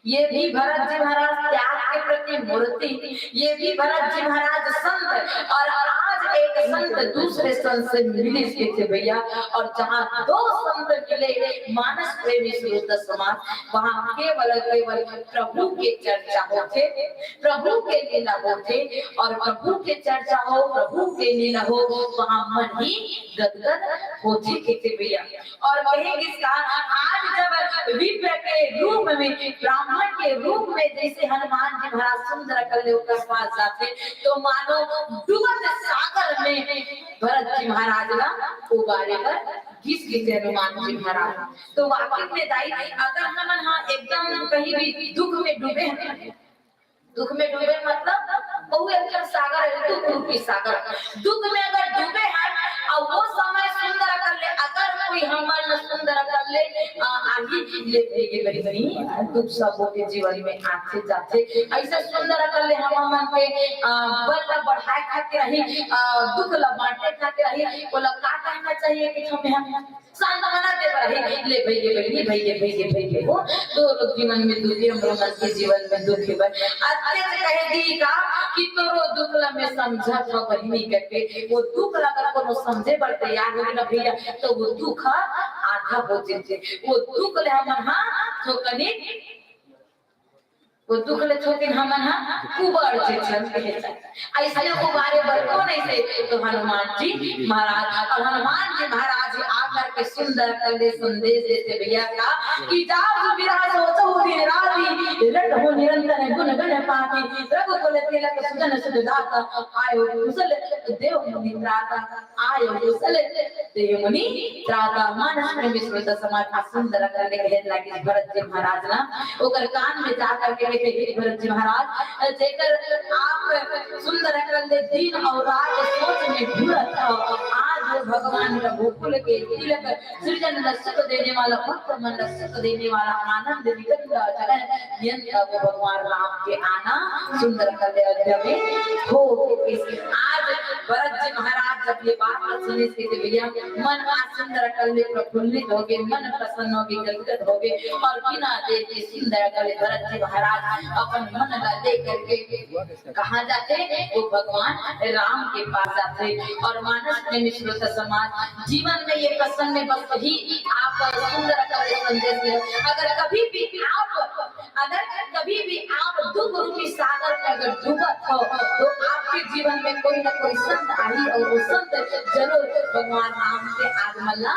ये भी भरत जी महाराज त्याग के प्रति मूर्ति, ये भी भरत जी महाराज संत। और आज एक संत दूसरे संत से मिलिस कथे भैया, और जहाँ दो संत मिले मानस प्रेमी श्रोता समाज, वहाँ केवल केवल प्रभु के चर्चा होथे, प्रभु के लीला होथे, और प्रभु के चर्चा हो, प्रभु के लीला हो, वहाँ मन ही गदगद होथे कथे भैया। और कहे किसका, आज जब विप्र के रूप में, ब्राह्मण के रूप में जैसे हनुमान जी महाराज सुंदर कल्ले ओकर पास जाथे, तो मानो डूबत सागर में भरत जी महाराज ला उबारे बर गिस गिस हनुमान जी महाराज। तो वाकई में दाई, अगर हमन हा एकदम कहीं भी दुख में डूबे हैं, दुख में डूबे मतलब बहु एक ठन सागर हे, दुख रूपी सागर। दुख में अगर डूबे हन अउ वो समय सुंदर अकन ले, अगर कोई हमन ला सुंदर अकन ले, आ, आही ले, ले, ले, ले, ले, दुख सब के जीवन में आथे जाथे। अइसे सुंदर अकन ले हमन के, आ, बल ला बढ़ाए खातिर आही, आ, दुख ला बांटे खातिर आही, ओला का कहना चाहिए कि हमें हम सांत्वना दे बर हे, ले भई, ले भई, ले भई, ले भई, ले भई, ले भई, वो तोरो जीवन में दुख हे, हमरो मन के जीवन में दुख हे भाई। अतेच कहे दी का कि तोरो दुख ला मैं समझत हव बहिनी करके, वो दुख ला अगर कोनो समझे बर तैयार होगे ना भैया, तो वो दुख ह आधा हो जथे। वो दुख ले हमन ह थोकनिक वो दुख ले छोटिन हमन ह उबर जथन कहे जाय। अइसने उबारे बर कोन अइसे तो हनुमान जी महाराज। अउ हनुमान जी महाराज आ करके सुंदर अकन ले संदेश देथे भैया का कि जासु बिरह सोचहु दिन राति, रटहु निरंतर गुन गन पाती, रघुकुल तिलक सुजन सुख दाता, आयो कुसल देव मुनि त्राता। आयो कुसल देव मुनि त्राता। मानस प्रेमी श्रोता समाज, आ सुंदर अकन ले कहे लागिस भरत जी महाराज ला, ओकर कान में जा करके कहे, "हे भरत जी महाराज, जेकर आप सुंदर अकन ले दिन अउ रात सोच में घूरत हव, आज वो भगवान रघुकुल के तिलक, सृजन ला सुख देने वाला, भक्त मन ला सुख देने वाला, आनंद निकंद जगह नियंता वो भगवान राम के आना सुंदर अकन ले अयोध्या में हो।" आज भरत जी महाराज जब ये बात ला सुनिस कहिथे भैया, मन आज सुंदर अकन ले प्रफुल्लित होगे, मन प्रसन्न होगे, गदगद होगे अउ बिना देर के सुंदर अकन ले भरत जी महाराज अपन मन ला ले करके कहाँ जाथे? वो भगवान राम के पास जाथे। अउ मानस प्रेमी श्रोता समाज, जीवन में ये प्रसंग में बस वही आप सुंदर अकन ले संदेश ले। अगर कभी भी आप, अगर कभी भी आप दुख रूपी सागर में अगर डूबत हव, तो आपके जीवन में कोई ना कोई संत आही अउ वो संत जरूर भगवान राम के आगमन ला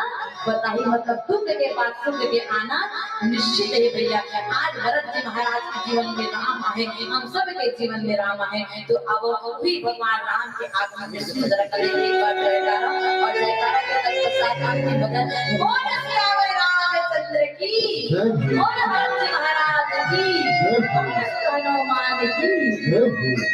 बताही। मतलब दुख के बाद सुख के आना निश्चित हे भैया। आज भरत जी महाराज के जीवन में राम आहे, हम सब के जीवन में राम आहे, तो अब भी भगवान राम के आगमन में सुंदर अकन ले एक बार जयकारा अउ जयकारा के तत्पश्चात आपके भजन। बोल सियावर रामचंद्र की, जय। बोल भरत जी महाराज की, जय। बोल हनुमान की। जय।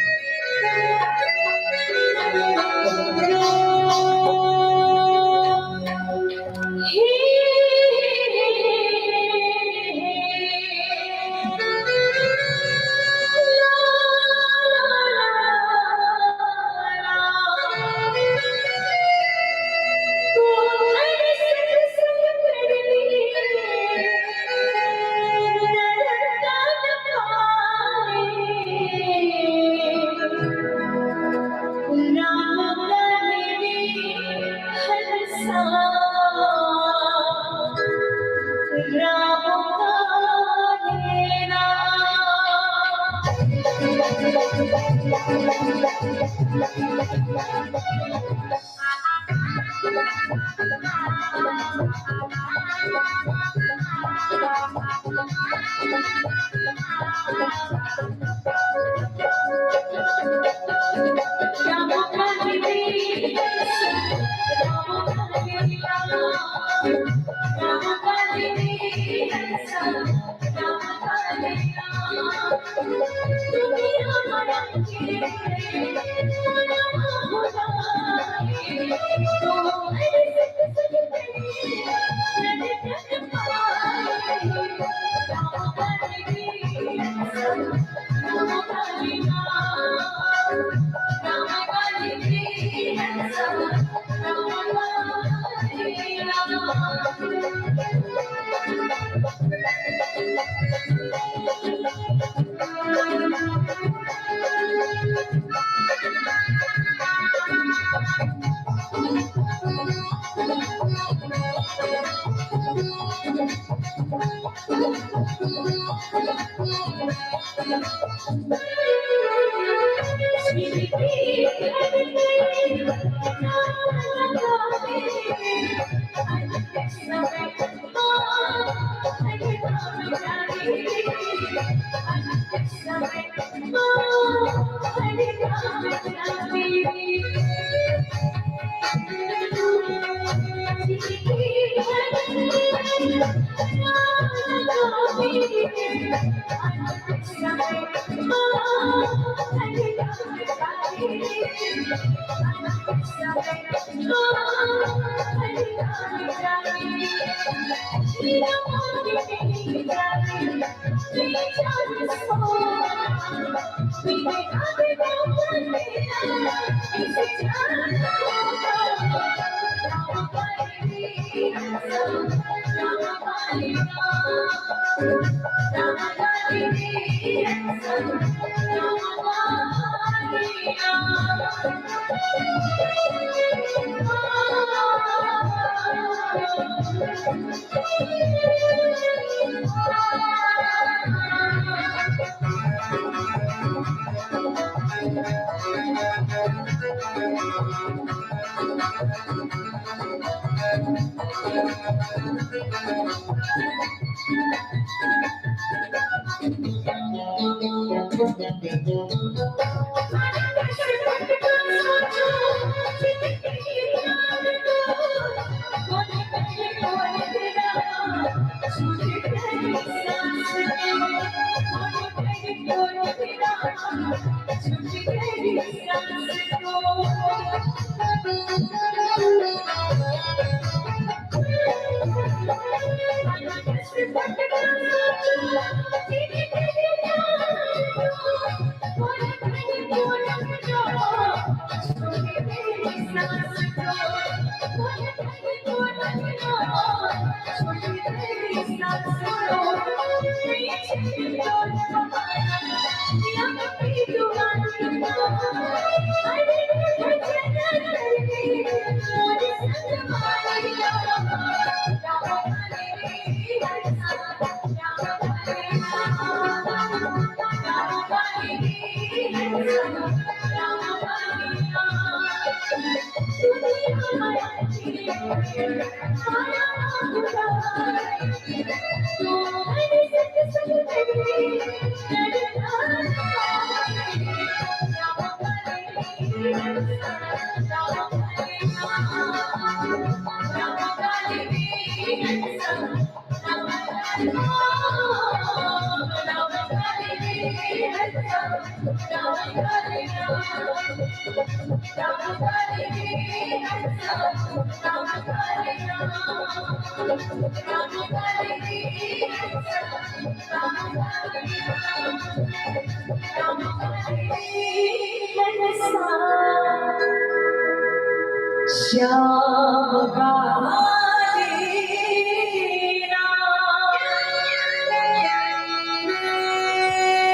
श्याम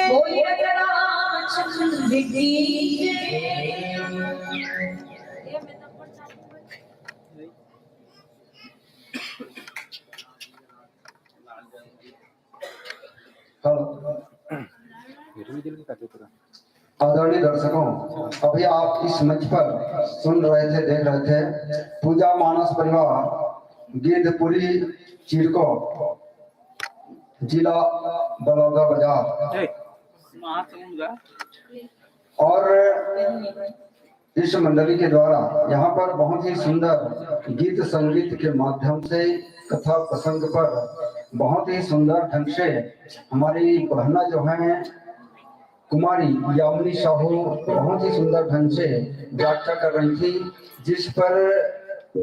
बोलिए रामचंद्र की जय। हेलो। आदरणीय दर्शकों, अभी आप इस मंच पर सुन रहे थे, देख रहे थे पूजा मानस परिवार गिद्धपुरी चिरको, जिला बलौदाबाजार। और इस मंडली के द्वारा यहाँ पर बहुत ही सुंदर गीत संगीत के माध्यम से कथा प्रसंग पर बहुत ही सुंदर ढंग से हमारी बहना जो है कुमारी यामिनी साहू बहुत ही सुंदर ढंग से व्याख्या कर रही थी, जिस पर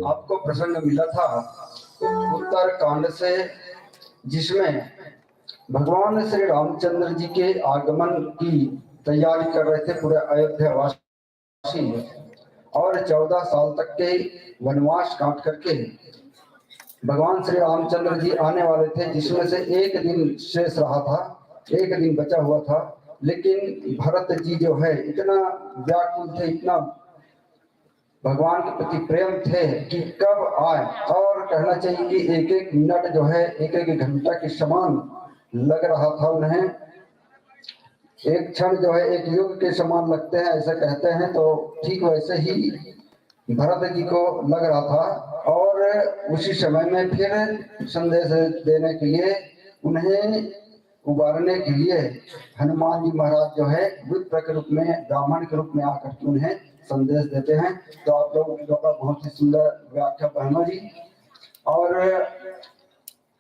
आपको प्रसंग मिला था उत्तर कांड से, जिसमें भगवान श्री रामचंद्र जी के आगमन की तैयारी कर रहे थे पूरे अयोध्या वासी, और चौदह साल तक के वनवास काट करके भगवान श्री रामचंद्र जी आने वाले थे, जिसमें से एक दिन शेष रहा था, एक दिन बचा हुआ था। लेकिन भरत जी जो है इतना व्याकुल थे, इतना भगवान के प्रति प्रेम थे कि कब आए, और कहना चाहिए कि एक एक मिनट जो है एक एक घंटा के समान लग रहा था उन्हें। एक क्षण जो है एक युग के समान लगते हैं, ऐसा कहते हैं, तो ठीक वैसे ही भरत जी को लग रहा था। और उसी समय में फिर संदेश देने के लिए उन्हें उबारने के लिए हनुमान जी महाराज जो है विप्र के रूप में, ब्राह्मण के रूप में आकर के उन्हें संदेश देते हैं। तो आप लोगों का बहुत ही सुंदर व्याख्या बहना जी। और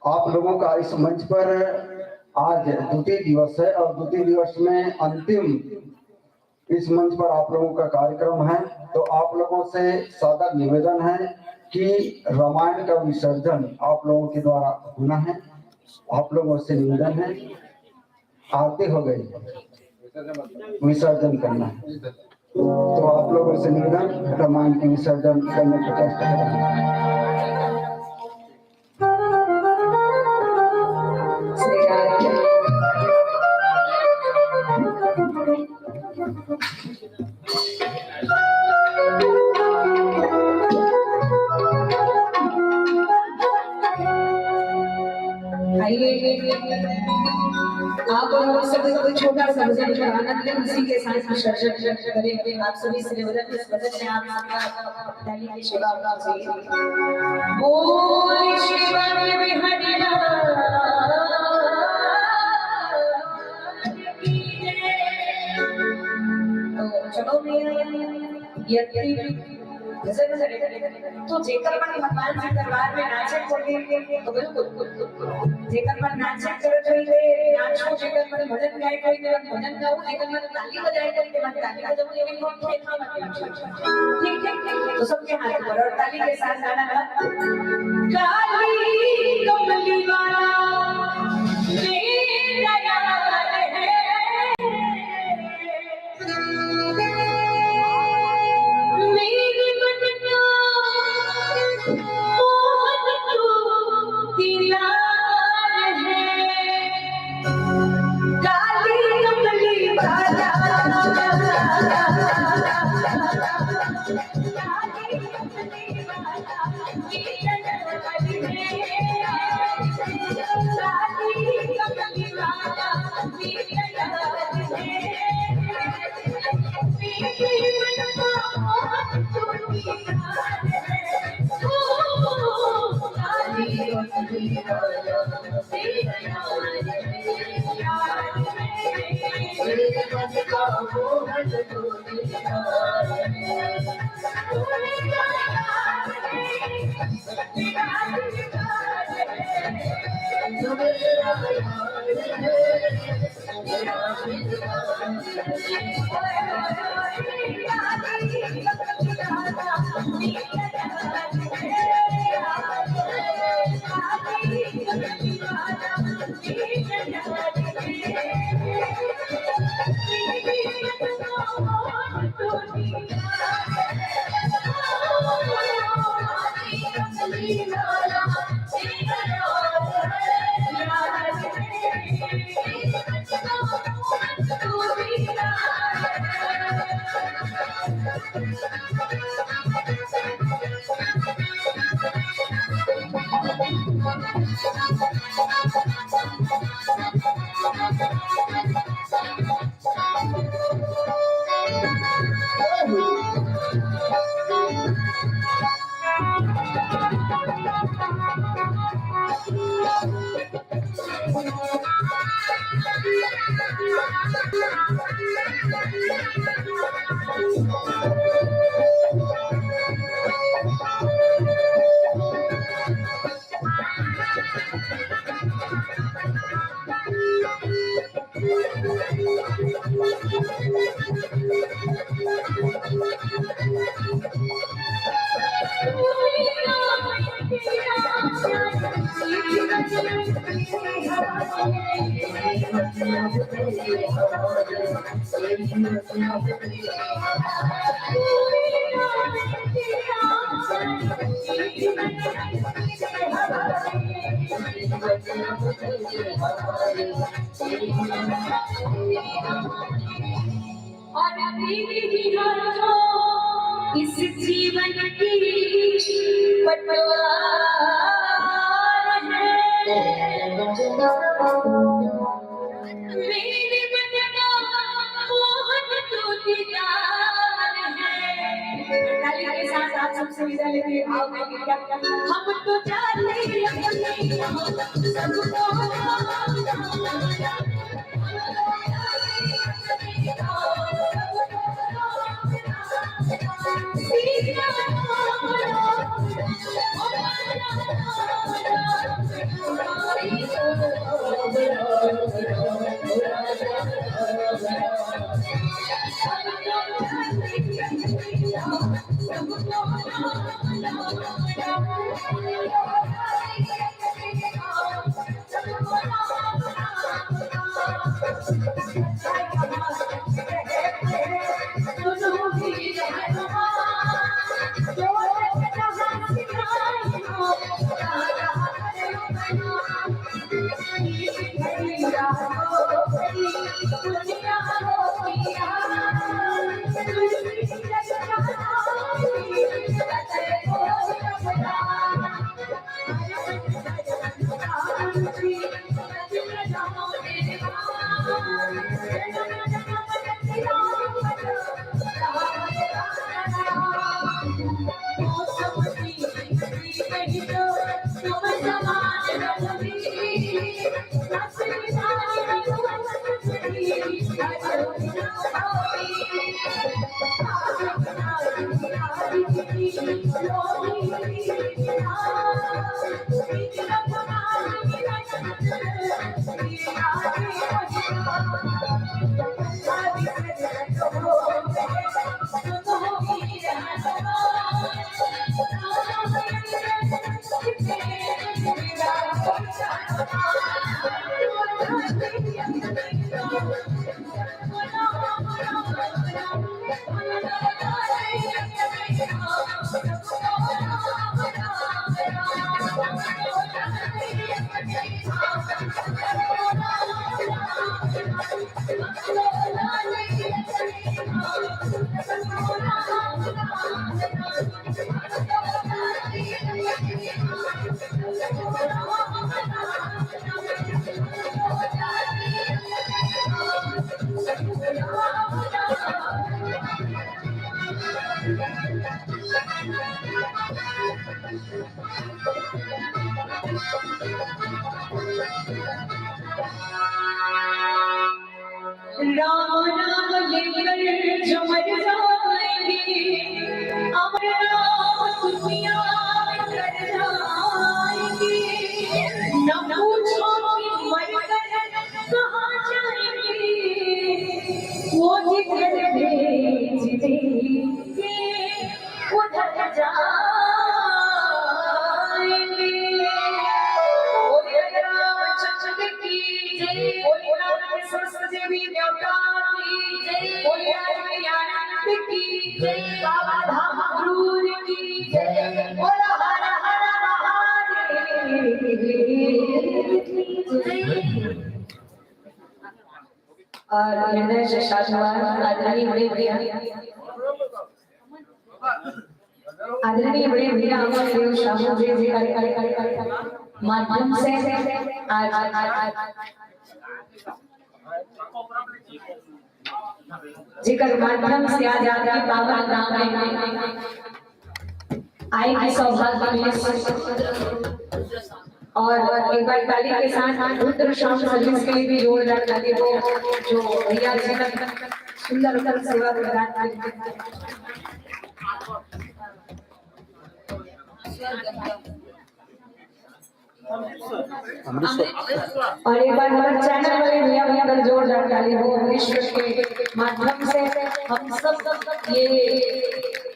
आप लोगों का इस मंच पर आज द्वितीय दिवस है और द्वितीय दिवस में अंतिम इस मंच पर आप लोगों का कार्यक्रम है, तो आप लोगों से सादर निवेदन है कि रामायण का विसर्जन आप लोगों के द्वारा होना है। आप लोगों से निवेदन है, आरती हो गई, विसर्जन करना है। तो आप लोगों से निवेदन, रामायण के विसर्जन करने की चेष्टा करें। आइए, आप और हम सब एक छोटा सा भजन, आनंद लें उसी के साथ विसर्जन करें। आप सभी श्रीवदन इस भजन में आप सबका ताली की सेवा होना चाहिए। बोल श्री बांके बिहारी लाल की जय। तो चलो भैया, ये भजन करें। तो जेकर मन भगवान के दरबार में नाचे कोई, तो बिल्कुल, जेकर मन नाचे करत होई, ते नाचो, जेकर मन भजन गाए कोई, ते भजन गाओ, जेकर मन ताली बजाए कोई, ते मन ताली बजाओ, ये भी बहुत खेल में मत नाचो। ठीक, ठीक, ठीक। तो सबके हाथ ऊपर और ताली के साथ गाना गा। काली कमली वाला मेरा यार है। मेरे मन का मोहन तू दिलार है। काली कमली वाला। और तेरे ही हाथों इस जीवन की पतवार है। मेरे मन का मोहन तू दीदार है। ताली के साथ आप सबसे विदा लेते हैं। आओ, मैं क्या, हम तो जाते अपने सबको। राम नाम लेकर जो मर जाएंगे, अमर नाम दुनिया में कर जाएंगे। न पूछो कि मर कर कहाँ जाएंगे, वो जिधर भेज देंगे। उधर जाएंगे। बोलिए रामचंद्र की जय, बोलिए राम सरस्वती देवता की जय, बोलिए आनंद की जय, बाबा धाम गुरु की जय, बोलो हर हर महादेव की जय। और हृदय से साधुवाद आदरणीय बड़े भैया, आदरणीय बड़े भैया अमर देव साहू जी के माध्यम से आज, आज, आज जेकर माध्यम से आज आपके पावन धाम में आए के सौभाग्य मिले। और एक बार ताली के साथ रुद्र साउंड सर्विस के लिए भी जोरदार ताली हो, जो भैया जी का सुंदर उत्तम सेवा प्रदान करते हैं। और एक बार हमारे चैनल वाले भैया, भैया का जोरदार ताली हो। विश्व के माध्यम से हम सब ये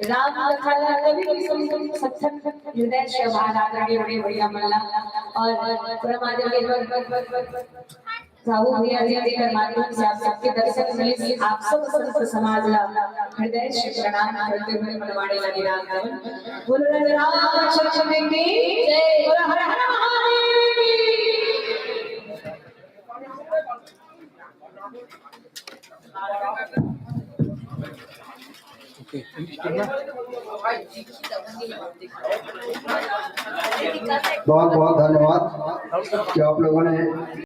राम कथा ला कभी भी सुन सकते हैं। हृदय से आभार आदरणीय बड़े भैया मन ला और पूरा माधव के साहू भैया जी के माध्यम से आप सबके दर्शन मिलिस, आप सब संत समाज ला हृदय से प्रणाम करते हुए मनवाणी ला विराम देवन। बोलो राम चंद्र की जय, बोलो हर हर महादेव की। बहुत बहुत धन्यवाद कि आप लोगों ने